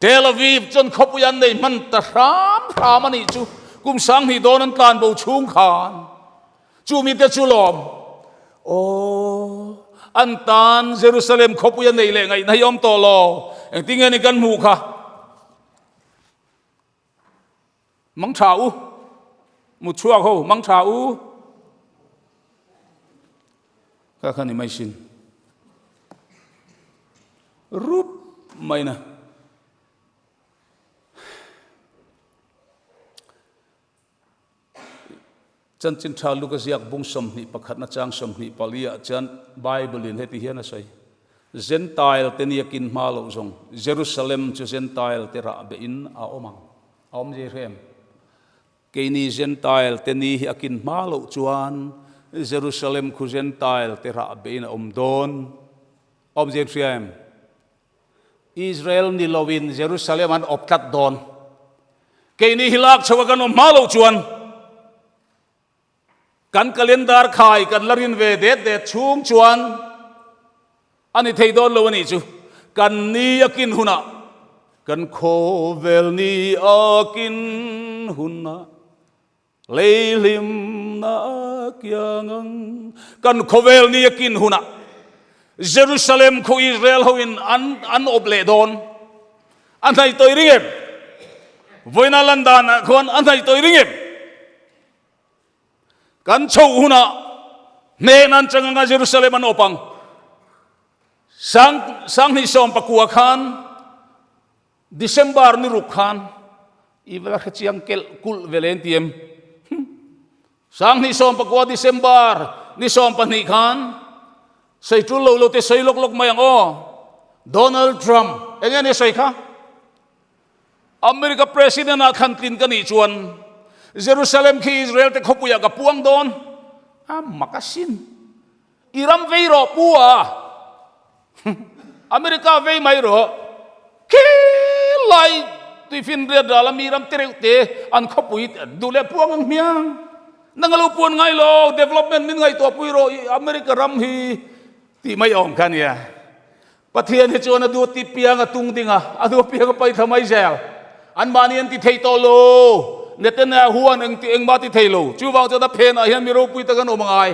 S1: Tel Aviv chuan khawpui an nei hman ta hram hram a nih chu kum 2000 dawn an tlan bo chhung khan. Chu mite chu lawm, Aw, an tan Jerusalem khawpui a neih leh ngaihna hi awm tawh lo, engtin nge ni kan hmuh kha? Mang tha u, mut chhuak ho, mang tha u. Kha kha ni mai sin. Rup mai na. Chanchin Tha Luka ziak bung sawmhnih pakhatna chang sawmhnih pali ah chuan Bible in heti hian a sawi, Gentile te nia kin hma loh zawng Jerusalem chu Gentile te rah beh in a awm ang. A awm zir em? Keini Gentile te ni hi a kin hma loh chuan Jerusalem khu Gentile te rah beh in a awm dawn. A awm zir hria em? Israel ni lo in Jerusalem an awp tlat dawn. Keini hi lak chho a kan awm hma loh chuan kan calendar khai kan la rin ve det det chhung chuan a ni thei dawn lo a nih chu. Kan ni a kin hunah kan khawvel ni a kin hunah Leihlimna kiang ang. Kan khawvel ni a kin hunah Jerusalem khu Israel hoin an an awp leh dawn. A hnaih tawih ring em? Vawiina lan danah khuan a hnaih tawih ring em? Kan chhoh hunah hnen an chang anga Jerusalem an awp ang. Sang sanghnih 19 khan December ni ruk khan i vela hre chiang kelh kulh ve len ti em? 2019 December ni 12 khan sawi tul lo lo te sawi lawk lawk mai ang aw. Donald Trump eng nge ni sawi kha? America President ah thlan tlin ka nih chuan Jerusalem khi Israel te khawpuiah ka puang dawn. A mak asin. I ram vei rawh pu a. America vei mai rawh. Khi lai tuifinriat ral a mi ram te reuh te an khawpui duh leh puang ang hmiang. Nang a lo puan ngai lo, development min ngaihtuah pui rawh i America ram hi tih mai awm kha nia. Pathian hi chuan a duat ti piang a tung ding a, a duat piang a pai thla mai zel. Anmahni an ti thei tawh lo. Netanyahu an eng ti engmah ti thei lo. Chuvang chuan a phenah hian mi ropui tak an awm angai.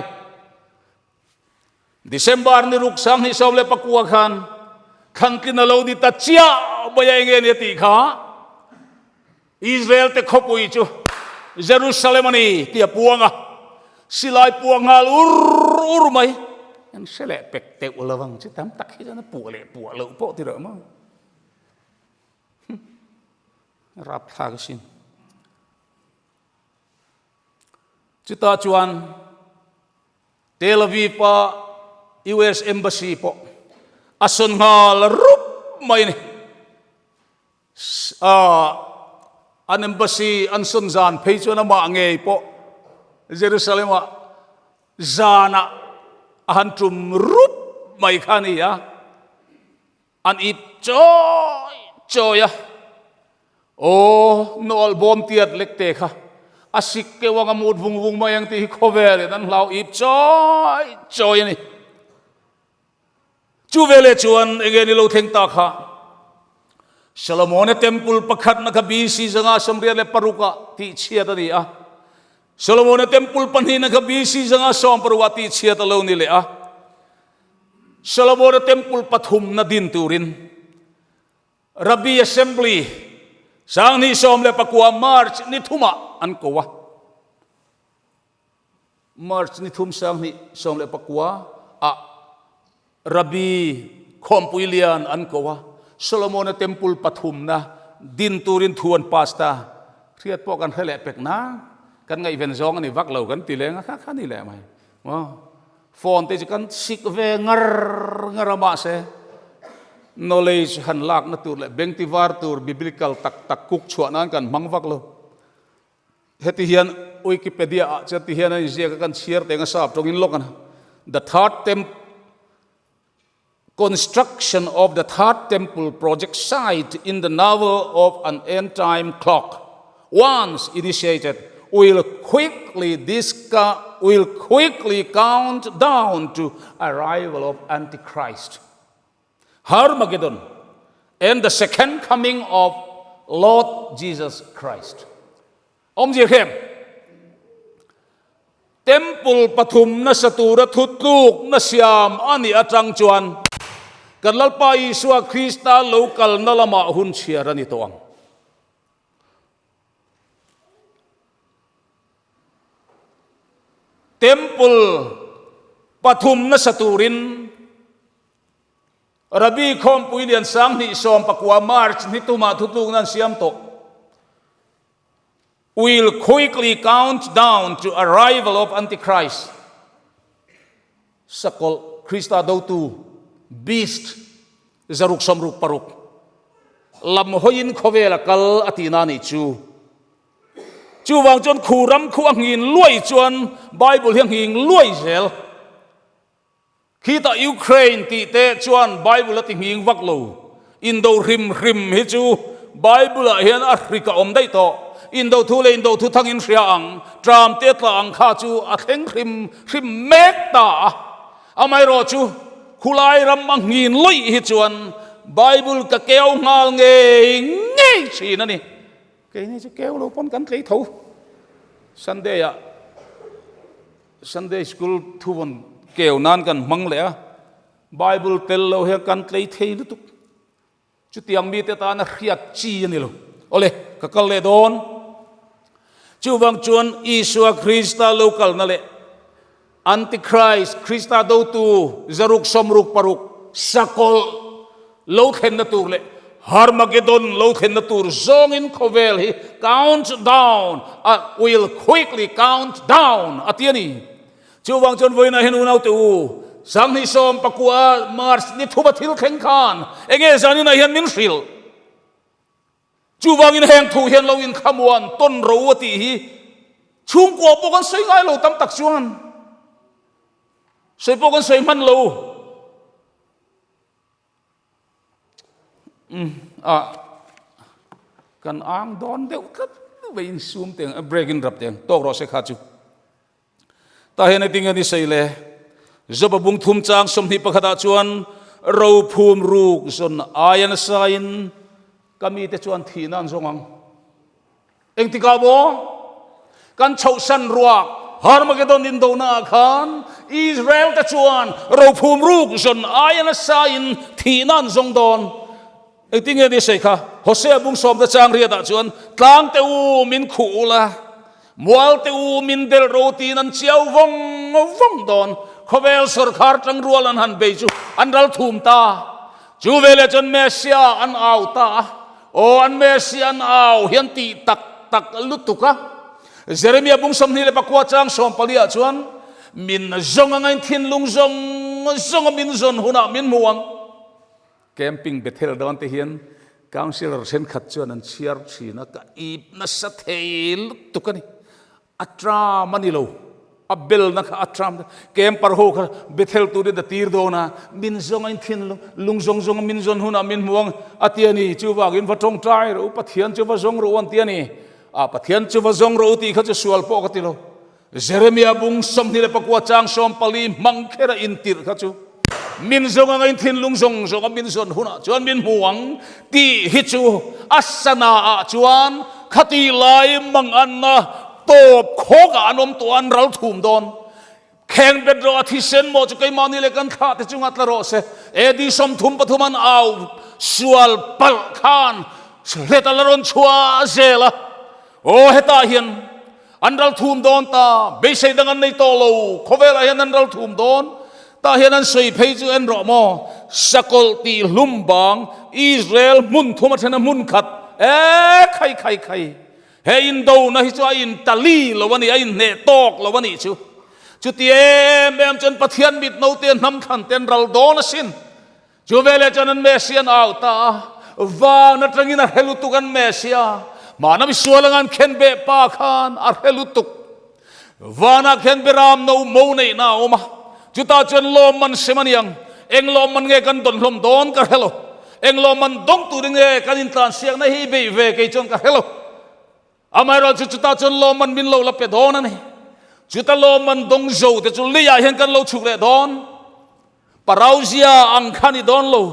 S1: December ni ruk 2019 khan thlantlin a lo ni ta chiah mai a enge ni a tih kha Israel te khawpui chu Jerusalem a ni tih a puang a, silai puang nghal ur ur mai. An hre leh pek teuh lo ang chi tam tak hi chuan a puah leh puah loh pawh ti reuh maw. Rapthlak asin. Chutah chuan Tel Aviv-a US Embassy pawh a sawn nghal rup mai a ni. An embassy an sawn zan phei chuan amah ngei pawh Jerusalem-ah zanah a han tum rup mai kha a ni a. An ip chawi chawi a, Aw, nawlh bawm tiat lek te kha a sik keuh ang a mut vung vung mai ang tih hi khawvelin an hlau ip chawi chawi a ni. Chu veleh chuan enge ni lo thleng ta kha? Solomona Temple pakhatna kha BC 586 ah tihchhiat a ni a. Solomona Temple pahnihna kha BC 560 ah tihchhiat a lo ni leh a. Solomona Temple pathumna din turin Rabbi Assembly 2019 March ni thumah an ko a. March ni thum 2019 ah Rabbi Khawmpui Lian an ko a. Solomona Temple pathumna din turin thu an pass ta. Hriat pawh kan hre leh pek na. Kan ngaihven zawng a ni vak lo kan ti leng a kha kha ni leh mai. Maw? Phone te chu kan sik ve ngar ngar a mahse knowledge han lakna tur leh bengti var tur biblical tak tak kuk chhuah nan kan hmang vak lo. Heti hian Wikipedia ah chuan ti hian a inziak a kan chhiar teng a sap tawngin lawk a The third temp Construction of the third temple project site in the novel of an end time clock once initiated will quickly will quickly count down to arrival of Antichrist, Harmageddon and the second coming of Lord Jesus Christ. Awmzia khem. Temple pathum nasa tura thutlukna siam a nih atang chuan kan Lalpa Isua Krista lo kalna lamah hun chhiar a ni tawh ang. Temple pathum nasa turin Rabbi Khawmpui Lian 2019 March ni tumah thutlukna an siam tawh. Will quickly count down to arrival of Antichrist, Sakawlh, Krista dotu, Beast, 666, lam hawiin khawvel a kal a tihna a nih chu. Chuvang chuan khu ram khu a nghin luai chuan Bible hi a nghing luai zel. Khitah Ukraine tih te chuan Bible a ti nghing vak lo. Indo hrim hrim hi chu Bible ah hian a hrik a awm daih tawh. Indo thu leh indo thu thangin hria ang, tram te tla ang kha chu a thleng hrim hrim mek ta a. Amaherawh chu khulai ram a nghin lawih hi chuan Bible ka keu nghal ngei ngei thin a ni. Keini chu keu lo pawn kan tlei tho. Sunday ah Sunday school thuvawn keu nan kan hmang leh a, Bible tel lo hian kan tlei thei lutuk. Chutiang mite tana hriat chi a ni lo. Awle, ka kal leh dawn. Chuvang chuan Isua Krista lo kalna leh Antichrist, Krista dotu zaruk sawmruk paruk sakawlh lo thlenna tur leh Harmagedon lo thlenna tur zawngin khawvel hi count down, a will quickly count down a ti a ni. Chuvang chuan vawiinah hian unaute u, 2019 March ni thuma thil thleng khan enge zaninah hian min hrilh? Chuvangin heng thu hian lo inkhamuan tawn ro a tih hi chhungkua pawh kan sawi ngai lo tam tak chuan sawi pawh kan sawi hman lo. Umm ah kan ang dawn deuh tlat veiin sum teng break in rap teng tawk rawh se kha chu. Tah hian engtin nge ni sei le? Joba bung thum chang 21 ah chuan rophum ruk zawn aia nasain ka mite chuan thihna an zawng ang. Engtikah maw? Kan chhohsan ruak Harmagedon indona ah khan Israel te chuan rophum ruk zawn aia nasain thihna an zawng dawn. Engtin nge ni sei kha? Hosea bung sawmte chang riatah chuan, Tlang te u min khuh ula, mual te u min del ro tiin an chiau vawng vawng dawn. Khawvel sawrkhar tangrual an han bei chu an ral thum ta. Chu veleh chuan Messia an au ta a, aw an Messia an au hian tih tak tak lutuk a. Jeremia bung 24 chang 14 ah chuan, Min zawng anga in thinlung zawng zawnga min zawn hunah min hmu ang. Camping Bethel dawn te hian Councillor thenkhat chuan an chhiar thin a, ka ip nasa thei lutuk a ni. A tram a ni lo, a belna kha a tram camper ho kha Bethel turin a tir dawn a, min zawng a inthin lung zawng zawng a min zawn hunah min hmu ang a ti a ni. Chuvangin va tawngtai rawh u, Pathian chu va zawng rawh u an ti a ni. A Pathian chu va zawng rawh u tih kha chu sual pawh ka ti lo. Jeremia bung 24 chang 14 hmang kher a intirh kha chu min zawng anga in thinlung zawng zawng a min zawn hunah chuan min hmu ang tih hi chu a sana ah chuan khati lai manganna tawp khawk ah an awm tawh a, an ral thum dawn. Kheng bet rawh a thisen maw chu keimahni leh kan thlah te chungah tla rawh se. AD 33 an au sual palh khan hlet a la rawn chhuah zel a. Aw hetah hian An ral thum dawn ta, beisei dang an nei tawh lo, khawvelah hian an ral thum dawn. Tah hian an sawi phei chu en rawh maw, Sakawlh tih hlum bang Israel hmun thum a then a hmun khat e khai khai khai. He indona hi chu a in tali lo a ni, a inhneh tawk lo a nih chu. Chuti em em chuan Pathian mit naute hnam thlan te an ral dawn asin. Chu veleh chuan an Messia an au ta a, van atangin a hre lutuk an Messia, hmana misual anga an khenbeh pa khan a hre lutuk. Vanah khian Beram no mo neihna a awm a, chutah chuan lawmman sem a ni ang, eng lawmman nge kan dawn hlawm dawn ka hre lo, eng lawmman dawng turin nge kan intlansiakna hi beih ve kei chuan ka hre lo. Amaherawh chu chutah chuan lawmman min lo la pe dawn a ni. Chuta lawmman dawng zo te chu leiah hian kan lo chhuk leh dawn. Parauzia ang kha ni dawn lo.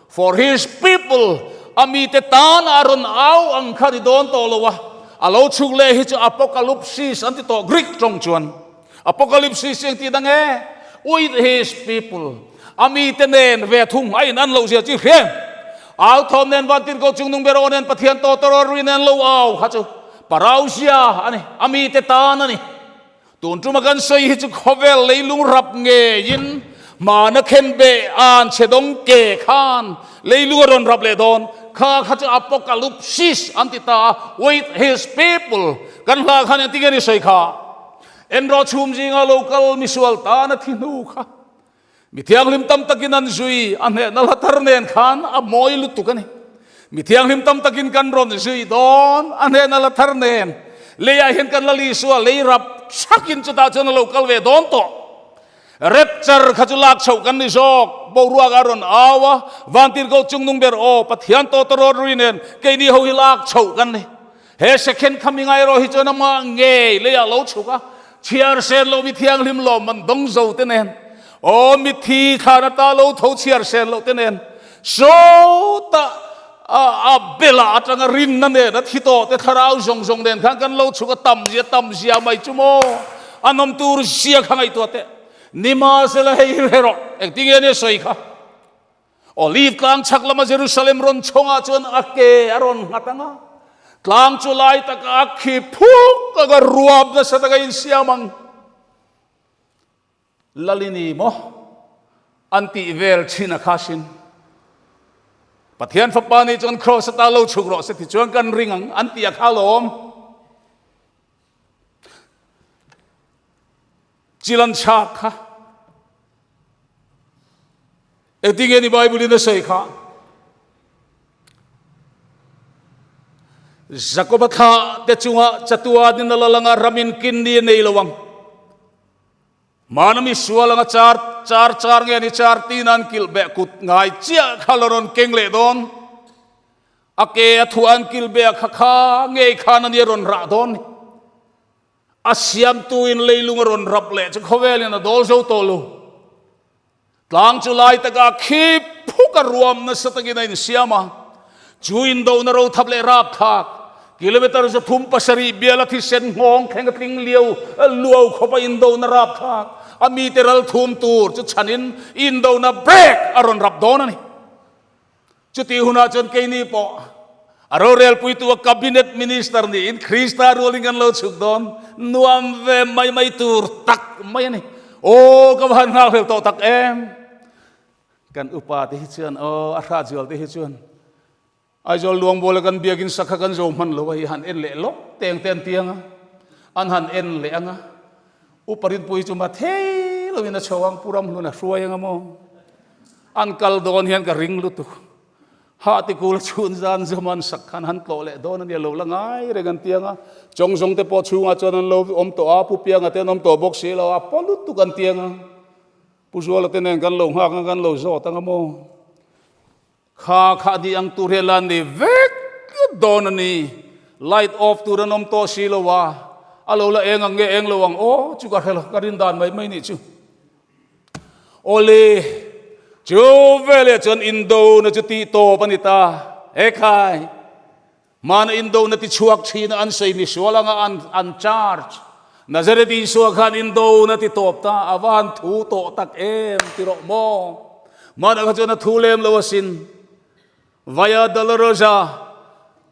S1: For his people, a mite tan a rawn au ang kha ni dawn tawh lo a. A lo chhuk leh hi chu apokalupsis an ti tawh Greek tawng chuan. Apokalupsis eng tih dang e? With his people, a mite nen ve thung a in an loh zia chu i hria em? Au thawm nen Vantirhkoh Chungnung ber aw nen Pathian tawtawr ri nen lo au kha chu Parauzia a ni, a mite tan a ni. Tun tuma kan sawi hi chu khawvel leilung rap ngeiin hmana khenbeh an chhe dawng ke khan leilung a rawn rap leh dawn. Kha kha chu apokalupsis an ti ta a, with his people kan hla khan engtin nge ni sawi kha? Enraw chhum zinga lo kal misual tan a thi hnu kha mi thianghlim tam takin an zui a hnehna hla thar nen khan a mawi lutuk a ni. Mi thianghlim tam takin kan rawn zui dawn a hnehna hla thar nen leiah hian kan la Isua lei rap thakin chutah chuan a lo kal ve dawn tawh. Rapture kha chu lak chhoh kan ni zawk, boruak a rawn au a, Vantirhkoh chungnung ber aw, Pathian tawtawrawt ri nen keini ho hi lak chhoh kan ni. He second coming ah erawh hi chuan amah ngei leiah lo chhuk a, chhiar sen lo mi thianghlim lawm an dawng zo te nen, aw mitthi thlan ata lo tho chhiar sen loh te nen, sawtah a bela atanga rinna nen a thi tawh te thlarau zawng zawng nen khan kan lo chhuk a, tam zia tam zia mai chu maw a nawm tur zia kha ngaihtuah teh. Nimahsela hei hi hre rawh, engtinge nia sawi kha? Olive tlang chhak lama Jerusalem rawn chhawngah chuan a ke a rawn nghat ang a, tlang chu lai taka a khi phuk anga ruam nasa taka insiam ang. Lalini maw an tih vel thin a kha sin. Pathian fapa nih chuan Kraws ata lo chhuk rawh se tichuan kan ring ang an tih a kha lawm. Chilan chhak kha. Engtinge ni Bible in a sawi kha? Jakoba thla te chunga chatuan in a la lang a, ramin kin ni a nei lo ang. Hmana mi sual anga char char char nge ni char tin an kilh beh kut ngai chiah kha la rawn keng leh dawn. A ke a thuah an kilh beh a kha kha ngei khan a nia rawn rah dawn ni. A siamtuin leilung a rawn rap leh chu khawvelin a dawl zo tawh lo. Tlang chu lai taka khi phuk a ruam nasa takin a insiam a, chu indona rothap leh rapthlak kilometre 307 biala thisen nghawng thleng a tling liau luau khawpa indona rapthlak a mite ral thum tur chu chhanin indona break a rawn rap dawn a ni. Chutih hunah chuan keini pawh a rorelpuitu a cabinet minister niin Krista rualin kan lo chhuk dawn nuam ve mai mai tur tak mai a ni. Aw ka va han nghak hlel tawh tak em! Kan upa te hi chuan aw a hra zual te hi chuan Aizawl Luangbuala kan biakin sakha kan zo hman lo a hi han en leh lawk teng te an tiang a, an han en leh ang a. Upa Rinpuii chu ma thei loin a chho ang Pu Ramhlun a hruai ang a maw? An kal dawn hian ka ring lutuk. Hah ti kul a chhun zan zawm an sak khan han tlawh leh dawn a nia lo la ngai reng an tiang a. Chawng zawng te pawh chhungah chuan an lo awm tawh a, Pu Pianga te an awm tawh bawk si lo a, paw lutuk an tiang a. Pu Zuala te nen kan lo nghak ang kan lo zawt ang a maw. Kha kha ni ang tur hian la ni vek dawn a ni. Light off tur an awm tawh si lo a, a lo la eng ang nge eng lo ang aw chu ka hre lo, ka rin dan mai mai nih chu. Awle, chu veleh chuan indona chu tih tawp a ni ta. He khai, hmana indona ti chhuak thin a an sawi misual anga an an charge. Nazareth Isua khan indona ti tawp ta, a va han thu tawh tak em ti rawh maw? Hmana kha chuan a thu lem lo asin. Via Dolorosa,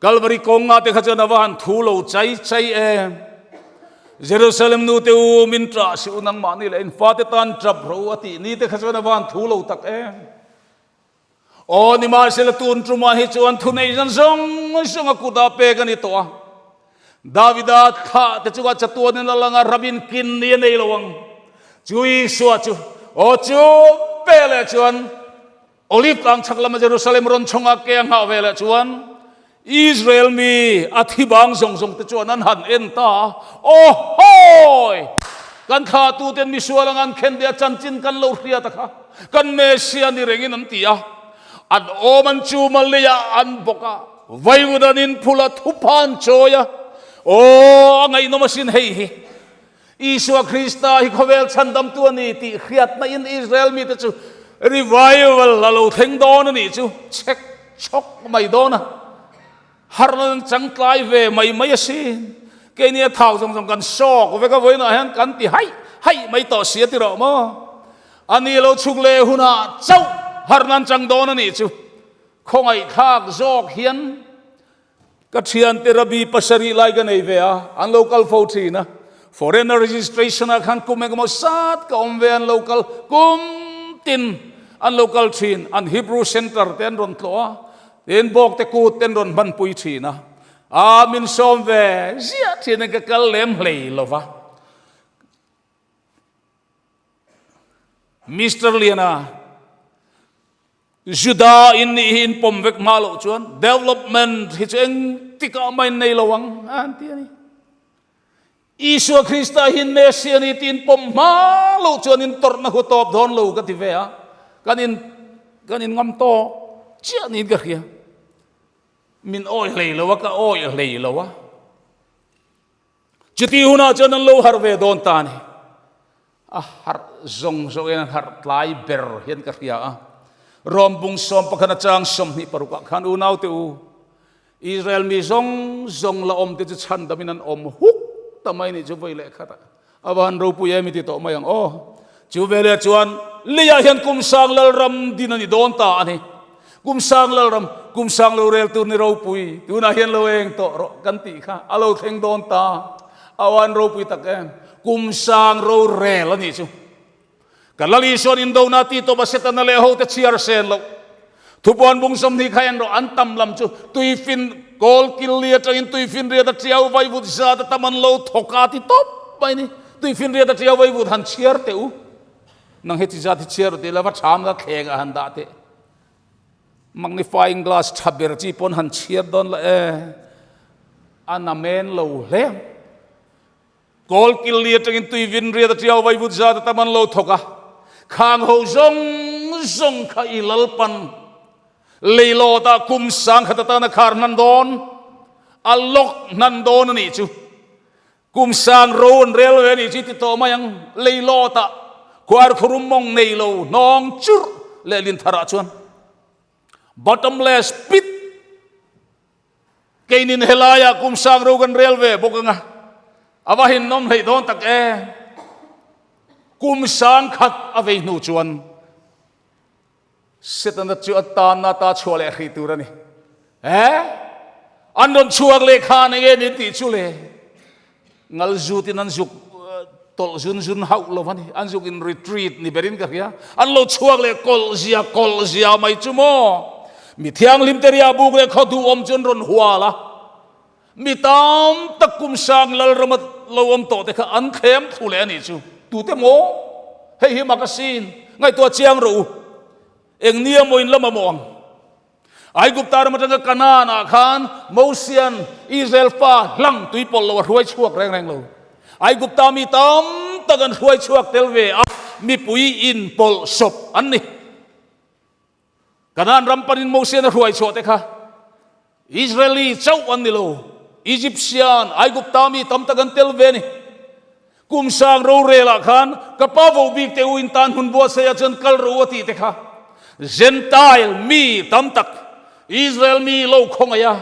S1: Calvary kawnga te kha chuan a va han thu lo chai chai em. Jerusalem nu te u min ṭah si u nangmahni leh in fate tan ṭap rawh u a tih ni te kha chuan a va han thu lo tak em. Aw nimahsela tun ṭumah hi chuan thunei zan zawng zawng a kutah pek a ni tawh a. Davida thlah te chungah chatuanin a lang a, ramin kin ni a nei lo ang. Chu Isua chu, aw chu veleh chuan Olive tlang chhak lama Jerusalem rawn chhawngah ke a nghah veleh chuan Israel mi a thi bang zawng zawng te chuan an han en ta a, Aw hawi! Kan thlahtuten misual anga an khen deh a chanchin kan lo hriat a kha, kan Messiah ni rengin an ti a. An awm an chum a, leiah an bawk a, vaivut an inphul a, thupha an chawi a. Aw, a ngaihnawm asin hei hi! Isua Krista hi khawvel chhandamtu a ni tih hriatna in Israel mite chu revival a lo thleng dawn a nih chu chhek chhawk mai dawn a, harhna an changtlai ve mai mai asin. Keini a thau zawng zawng kan sawk vek a, vawiinah hian kan ti haih haih mai tawh si a ti rawh maw? A ni lo chhuk leh hunah chauh harhna an chang dawn a nih chu khawngaihthlak zawk hian Ka thiante Rabbi pasarih lai ka nei ve a, an lo kal fo thin a. Foreigner registration ah khan kum engemaw sat ka awm ve a, an lo kal kum tin an lo kal thin. An Hebrew center te an rawn tlawh a, tin bawk te kut te an rawn hmanpui thin a. Aa min sawm ve ziah thin in ka kal lem hlei lo va. Mister Liana. Juda in nih hi in pawm vek hma loh chuan development hi chu eng tikah mah in nei lo ang a han ti a ni. Isua Krista hi Messia ni tih in pawm hma loh chuan in tawrhna hu tawp dawn lo ka ti ve a, kan in kan in ngam tawk chiah niin ka hria. Min awi hlei lo a, ka awi hlei lo a. Chuti hunah chuan an lo harh ve dawn ta a ni. A harh zawng zawngin an harh tlai ber hian ka hria a. Rom bung sawm pakhat atang 26 ah khan unaute u, Israel mi zawng zawng la awmte chu chhandamin an awm huk ta mai nih chu vawi leh khat ah a va han ropui em i ti tawh mai ang aw. Chu veleh chuan leiah hian kum sang lalram din a ni dawn ta a ni. Kum sang lalram, kum sang lo rel tur ni ropui, tunah hian lo eng tawh rawh kan tih kha a lo thleng dawn ta. A va han ropui tak em. Kum sang rorel a nih chu. Ka Lal Isuan indona tih tawp a Setana leh hote chhiar sen loh. Thupuan bung 20 kha en rawh an tam lam chu tuifin kawl kil li atangin tuifin riat a tiau vaivut zat a tam an lo thawk a ti tawp mai ni. Tuifin riat a tiau vaivut han chhiar teh u. Nang heti zat hi chhiar rawh tih lova tham la thleng ah han dah teh. Magnifying glass tha ber chi pawn han chhiar dawn la e. A namen lo hle ang. Kawl kil li atangin tui vin riat a tiau vai vut zat a tam an lo thawk a, khang ho zawng zawng kha i lalpan leilawtah kum 10,000 atana khar hnan dawn, a lawk hnan dawn a nih chu. Kum sang ro an rel ve a nih chu i ti tawh mai ang, leilawtah khuar khurum mawng nei lo hnawng churh leh lintharah chuan bottomless pit Keinin helaiah kum sang ro kan rel ve bawk anga, a va hinnawm hleih dawn tak e. Kum 10,000 a vei hnu chuan Setana chu a tanna ta chhuah leh hrih tur a ni. E? An rawn chhuak leh khan enge ni tih chu le? Ngal zutin an zuk tawlh zun zun hauh lo a ni. An zuk in retreat ni berin ka hria. An lo chhuak leh kawlh zia kawlh zia mai chu maw. Mi thianghlim te ria buk leh khaw duhawm chu an rawn hual a. Mi tam tak kum sang lalrama lo awm tawh te kha an thlem thlu leh a nih chu. Tute maw? Hei hi makasin ngaihtuah chiang rawh u. Eng nia maw in la mamawh ang? Aigupta ram atanga Kanaan-ah khan Mosia'n Israel fa hlang tui pawlh lo a hruai chhuak reng reng lo. Aigupta mi tam tak an hruai chhuak tel ve a, mipui inpawlh sawp an ni. Kanaan ram panin Mosia'n a hruai chhuah te kha Israeli chauh an ni lo, Egyptian, Aigupta mi tam tak an tel ve a ni. Kum sang rorelah khan ka pa vo bik te u in tan hun buatsaih ah chuan kal ro a tih te kha Gentile mi tam tak Israel mi lo khawngaih a,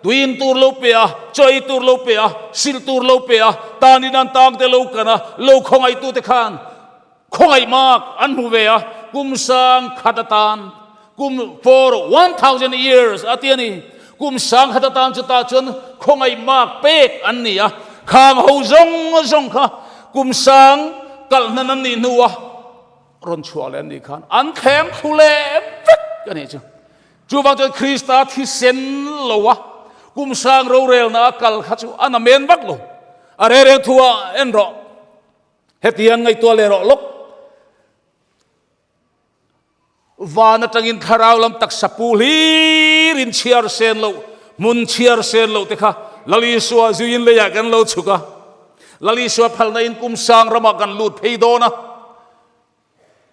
S1: tui in tur lo pe a, chaw ei tur lo pe a, silh tur lo pe a, tan in an tang te lo kan a, lo khawngaih tu te khan khawngaih mak an hmu ve a, kum 10,000 atan kum for 1000 years a ti a ni. Kum 10,000 atan chutah chuan khawngaih mak pek an ni a, khang ho zawng zawng kha kum sang kalhnan an nih hnua rawn chhuah leh an nih khan an thleng thlu leh vek a nih chu. Chuvang chuan Krista thisen loa kum sang rorelna a kal kha chu a namen vak lo. A rereng thua en rawh. Hetiang ngaihtuah leh rawh lawk. Van atangin thlarau lam taksa pu hlir in chhiar sen loh, hmun chhiar sen loh te kha Lal Isua zuiin leiah kan lo chhuk a. Lal Isua phalna in kum sang ramah kan lut phei dawn a.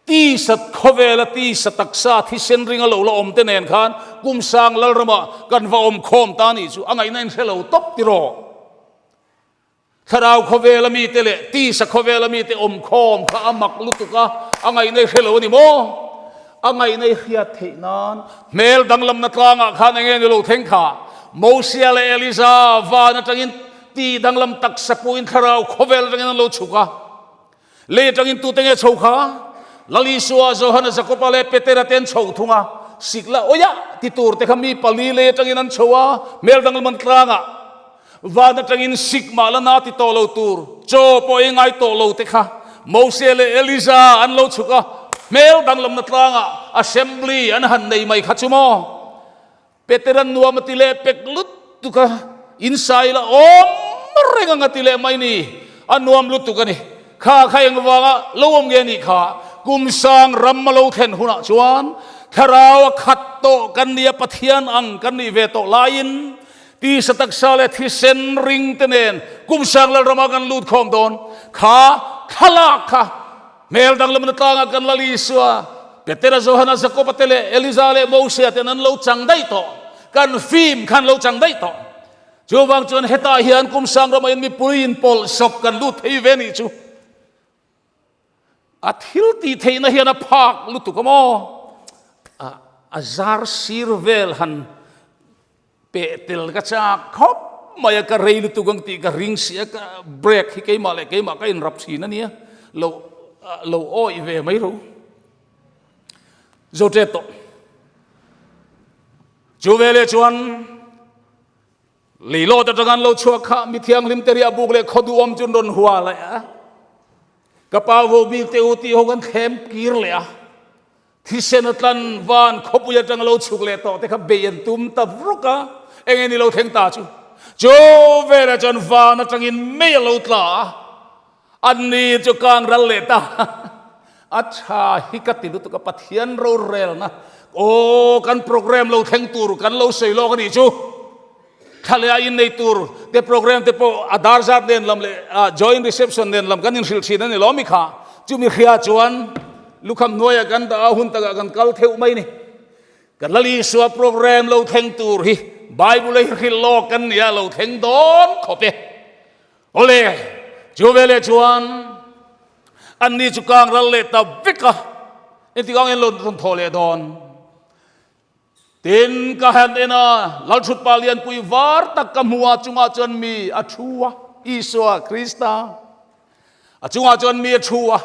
S1: Tisa khawvela tisa taksa thisen ringa lo la awm te nen khan kum sang lal ramah kan va awm khawm ta nih chu a ngaihna in hre lo tawp tiraw. Thlarau khawvela mite leh tisa khawvela mite awmkhawm kha a mak lutuk a, a ngaihna i hre lo a ni maw? A ngaihna i hriat theih nan hmel danglamna tlangah khan eng nge ni lo thleng kha? Mosia leh Eliza van atangin ti danglam taksa puin thlarau khawvel atangin an lo chhuk a. Lei atangin tute nge chho kha? Lal Isua, Johana, Jakoba leh Petera te an chho thung a. Sik la awia ti tur te kha mi pali lei atangin an chho a, hmel danglam an tlangah. Van atangin sik mah la na ti tawh lo tur, chaw pawh ei ngai tawh lo te kha Mose leh Eliza an lo chhuk a, hmel danglamna tlangah assembly an han nei mai kha chu maw? Petera'n nuam a ti leh pek lutuk a, insai la awm reng ang a ti leh mai ni, a nuam lutuk a ni. Kha kha engvanga lo awm nge nih kha? Kum sang ram a lo thlen hunah chuan thlarau a khat tawh kan nia Pathian ang kan nih ve tawh laiin tisa taksa leh thisen ring te nen kum sang lalrama kan lut khawm dawn. Kha thlalak kha Hmel danglamna tlangah kan Lal Isua, Petera, Johana, Jakoba te leh Eliza leh Mosea ten an lo chang daih tawh. Kan film khan lo chang daih tawh. Chuvang chuan hetah hian kum sang ramah hian mipui inpawlh sawp kan lut thei ve nih chu. A thil tih theihna hian a phak lutuk a maw? A zar sir vel han peh tel ka chak khawp mai a, ka rei lutuk ang tih ka ring si a, ka break hi keimah leh keimah ka inrap thin a nia, lo lo awih ve mai ro. Zo tet tawh. Chu veleh chuan Leilawt atanga an lo chhuak kha mi thianghlim te riah buk leh khaw duhawm chu an rawn hua leh a. Ka pa vo bik te u tih ho kan thlem kir leh a. Thisen a tlan van khawpui atanga lo chhuk leh tawh te kha bei an tum ta vuk a. Eng nge ni lo thleng ta chu? Chu velah chuan van atangin mei a lo tla a. An ni chu kang ral leh ta. A tha hi ka ti lutuk a, Pathian rorelna aw kan program lo thleng tur kan lo sawi lawk a nih chu. Thla leh a innei tur te program te pawh a dar zat nen lam leh joint reception nen lam kan inhrilh thin a ni lawm i kha. Chumi hria chuan lukham hnuaiah kan dah a, hun takah kan kal theuh mai ni. Kan Lal Isua program lo thleng tur hi Bible a hi hrilh lawk kan nia lo thleng dawn khawp e. Awle, chu veleh chuan anni chu kang ral leh ta vek a, engtik ang en lo rawn thawh leh dawn? Tin, ka han en a, Lalthutpa lianpui var tak ka hmu a, chungah chuan mi a thu a, Isua Krista. A chungah chuan mi a thu a,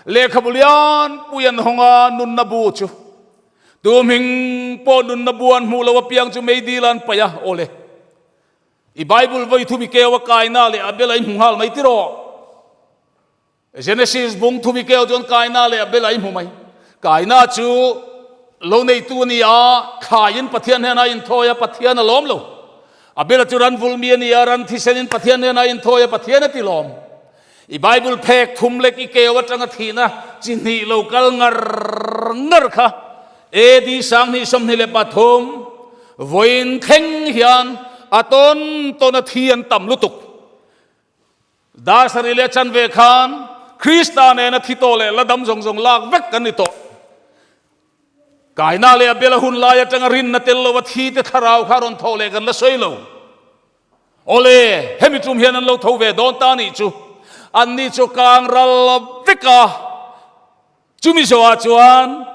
S1: lehkhabu lianpui an hawng a, nunna bu chu. Tu hming pawh nunna bu an hmuh lo apiang chu meidil an paih a, awle. I Bible vawi thumi keu a kaina leh a bela i hmu nghal mai tiraw? Genesis bung thumi keu chuan kaina leh a bela i hmu mai. Kaina chu lo neitu a ni a, thlaiin Pathian hnenah a inthawi a, Pathian a lawm lo. Abela chu ran vulmi a ni a, ran thisenin Pathian hnenah a inthawi a, Pathian a ti lawm. I Bible phek thum lek i keu atanga thihna chi hnih lo kal ngar ngar kha AD 2023 vawiin thleng hian a tawn tawn a thi an tam lutuk. Dar sarih leh chanve khan Krista nena thi tawh leh la dam zawng zawng lak vek kan ni tawh. Kaina leh Abela hun lai atanga rinna tel lova thi te thlarau kha rawn thawh leh kan la sawi lo. Awle, hemi tum hian an lo tho ve dawn ta nih chu. Anni chu kang ral vek a. Chumi zawhah chuan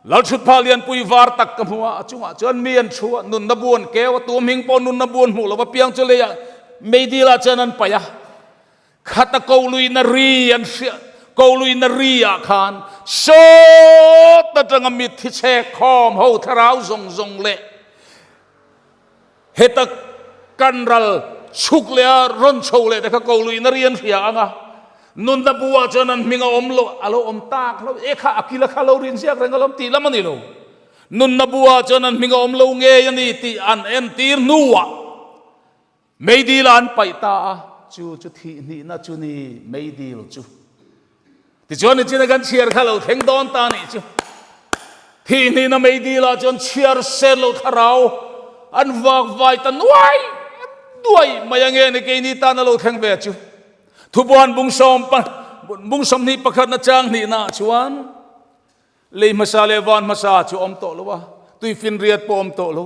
S1: Lalthutphah lianpui var tak ka hmu a, a chungah chuan mi an thu a, nunna bu an keu a, tu hming pawh nunna bu an hmuh lo va, piang chu leiah meidilah chuan an paih a. Khata koluina ri an hria, koluina ri ah khan sawt atanga mitthi chhek khawm ho thlarau zawng zawng leh Heta kan ral chhuk leh a rawn chho leh te kha ko luihna ri an hria ang a, nunna bu ah chuan an hming a awm lo, a lo awm tak lo, e kha a kila kha lo rin ziak reng alawm tih lam a ni lo. Nunna bu ah chuan an hming a awm lo ngei a ni tih an entir hnuah meidil ah an paih ta a, chu chu thih hnihna chu ni meidil chu. Tichuan nichina kan chhiar kha lo thleng dawn ta nih chu. Thih hnihna meidil ah chuan chhiar sen lo thlarau an vak vai ta nuai nuai mai ange ni keini tan a lo thleng ve chu. Thubuan bung sawm pa bung 21 na chang hnihna ah chuan Lei hmasa leh van hmasa chu awm tawh lo a, tuifinriat pawh awm tawh lo.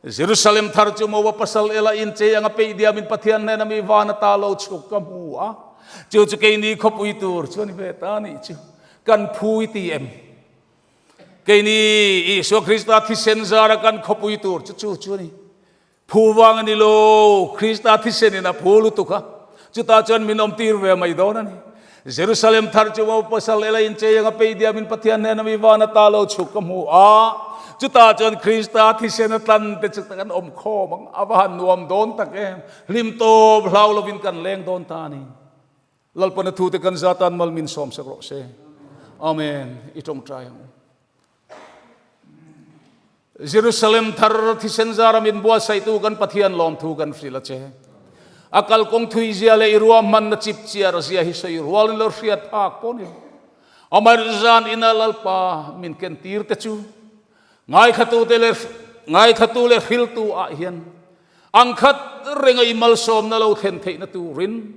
S1: Jerusalem thar chu Moab pasal ela inchei anga peih diamin Pathian hnena mi van ata lo chhuk ka hmu a, chu chu keini khawpui tur chu a ni ve ta a nih chu. Kan phu i ti em? Keini Isua Krista thisen zara kan khawpui tur chu chu chu a ni. Phu vang a ni lo, Krista thisenin a phu lutuk a, chutah chuan min awmtir ve mai dawn a ni. Jerusalem thar chu mo pasal ela inchei anga pei diamin Pathian hnena mi van ata lo chhuk ka hmu a, chutah chuan Krista thisen a tlan te chu kan awm khawm ang, a va han nuam dawn tak em, hlim tawp hlau lovin kan leng dawn ta a ni. Lalpana thute kan zatan mal min sawmsak rawh se. Amen. I tawngtai ang u. Jerusalem thar thisen zara min buatsaihtu kan Pathian lawmthu kan hrilh a che. A kalkawng thui zia leh i ruahmanna chip chiar zia hi sawi rualin lo hriat phak pawh ni lo. Amah zan ina Lalpa min ken tir te chu ngaithlatute leh ngaithlatu leh hriltu ah hian Angkhat renga i malsawmna lo thlen theihna turin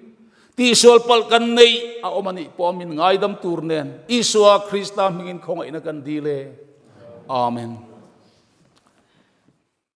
S1: tihsual palh kan neih a awm a nih pawh min ngaidam tur nen Isua Krista hmingin khawngaihna kan dil e. Amen.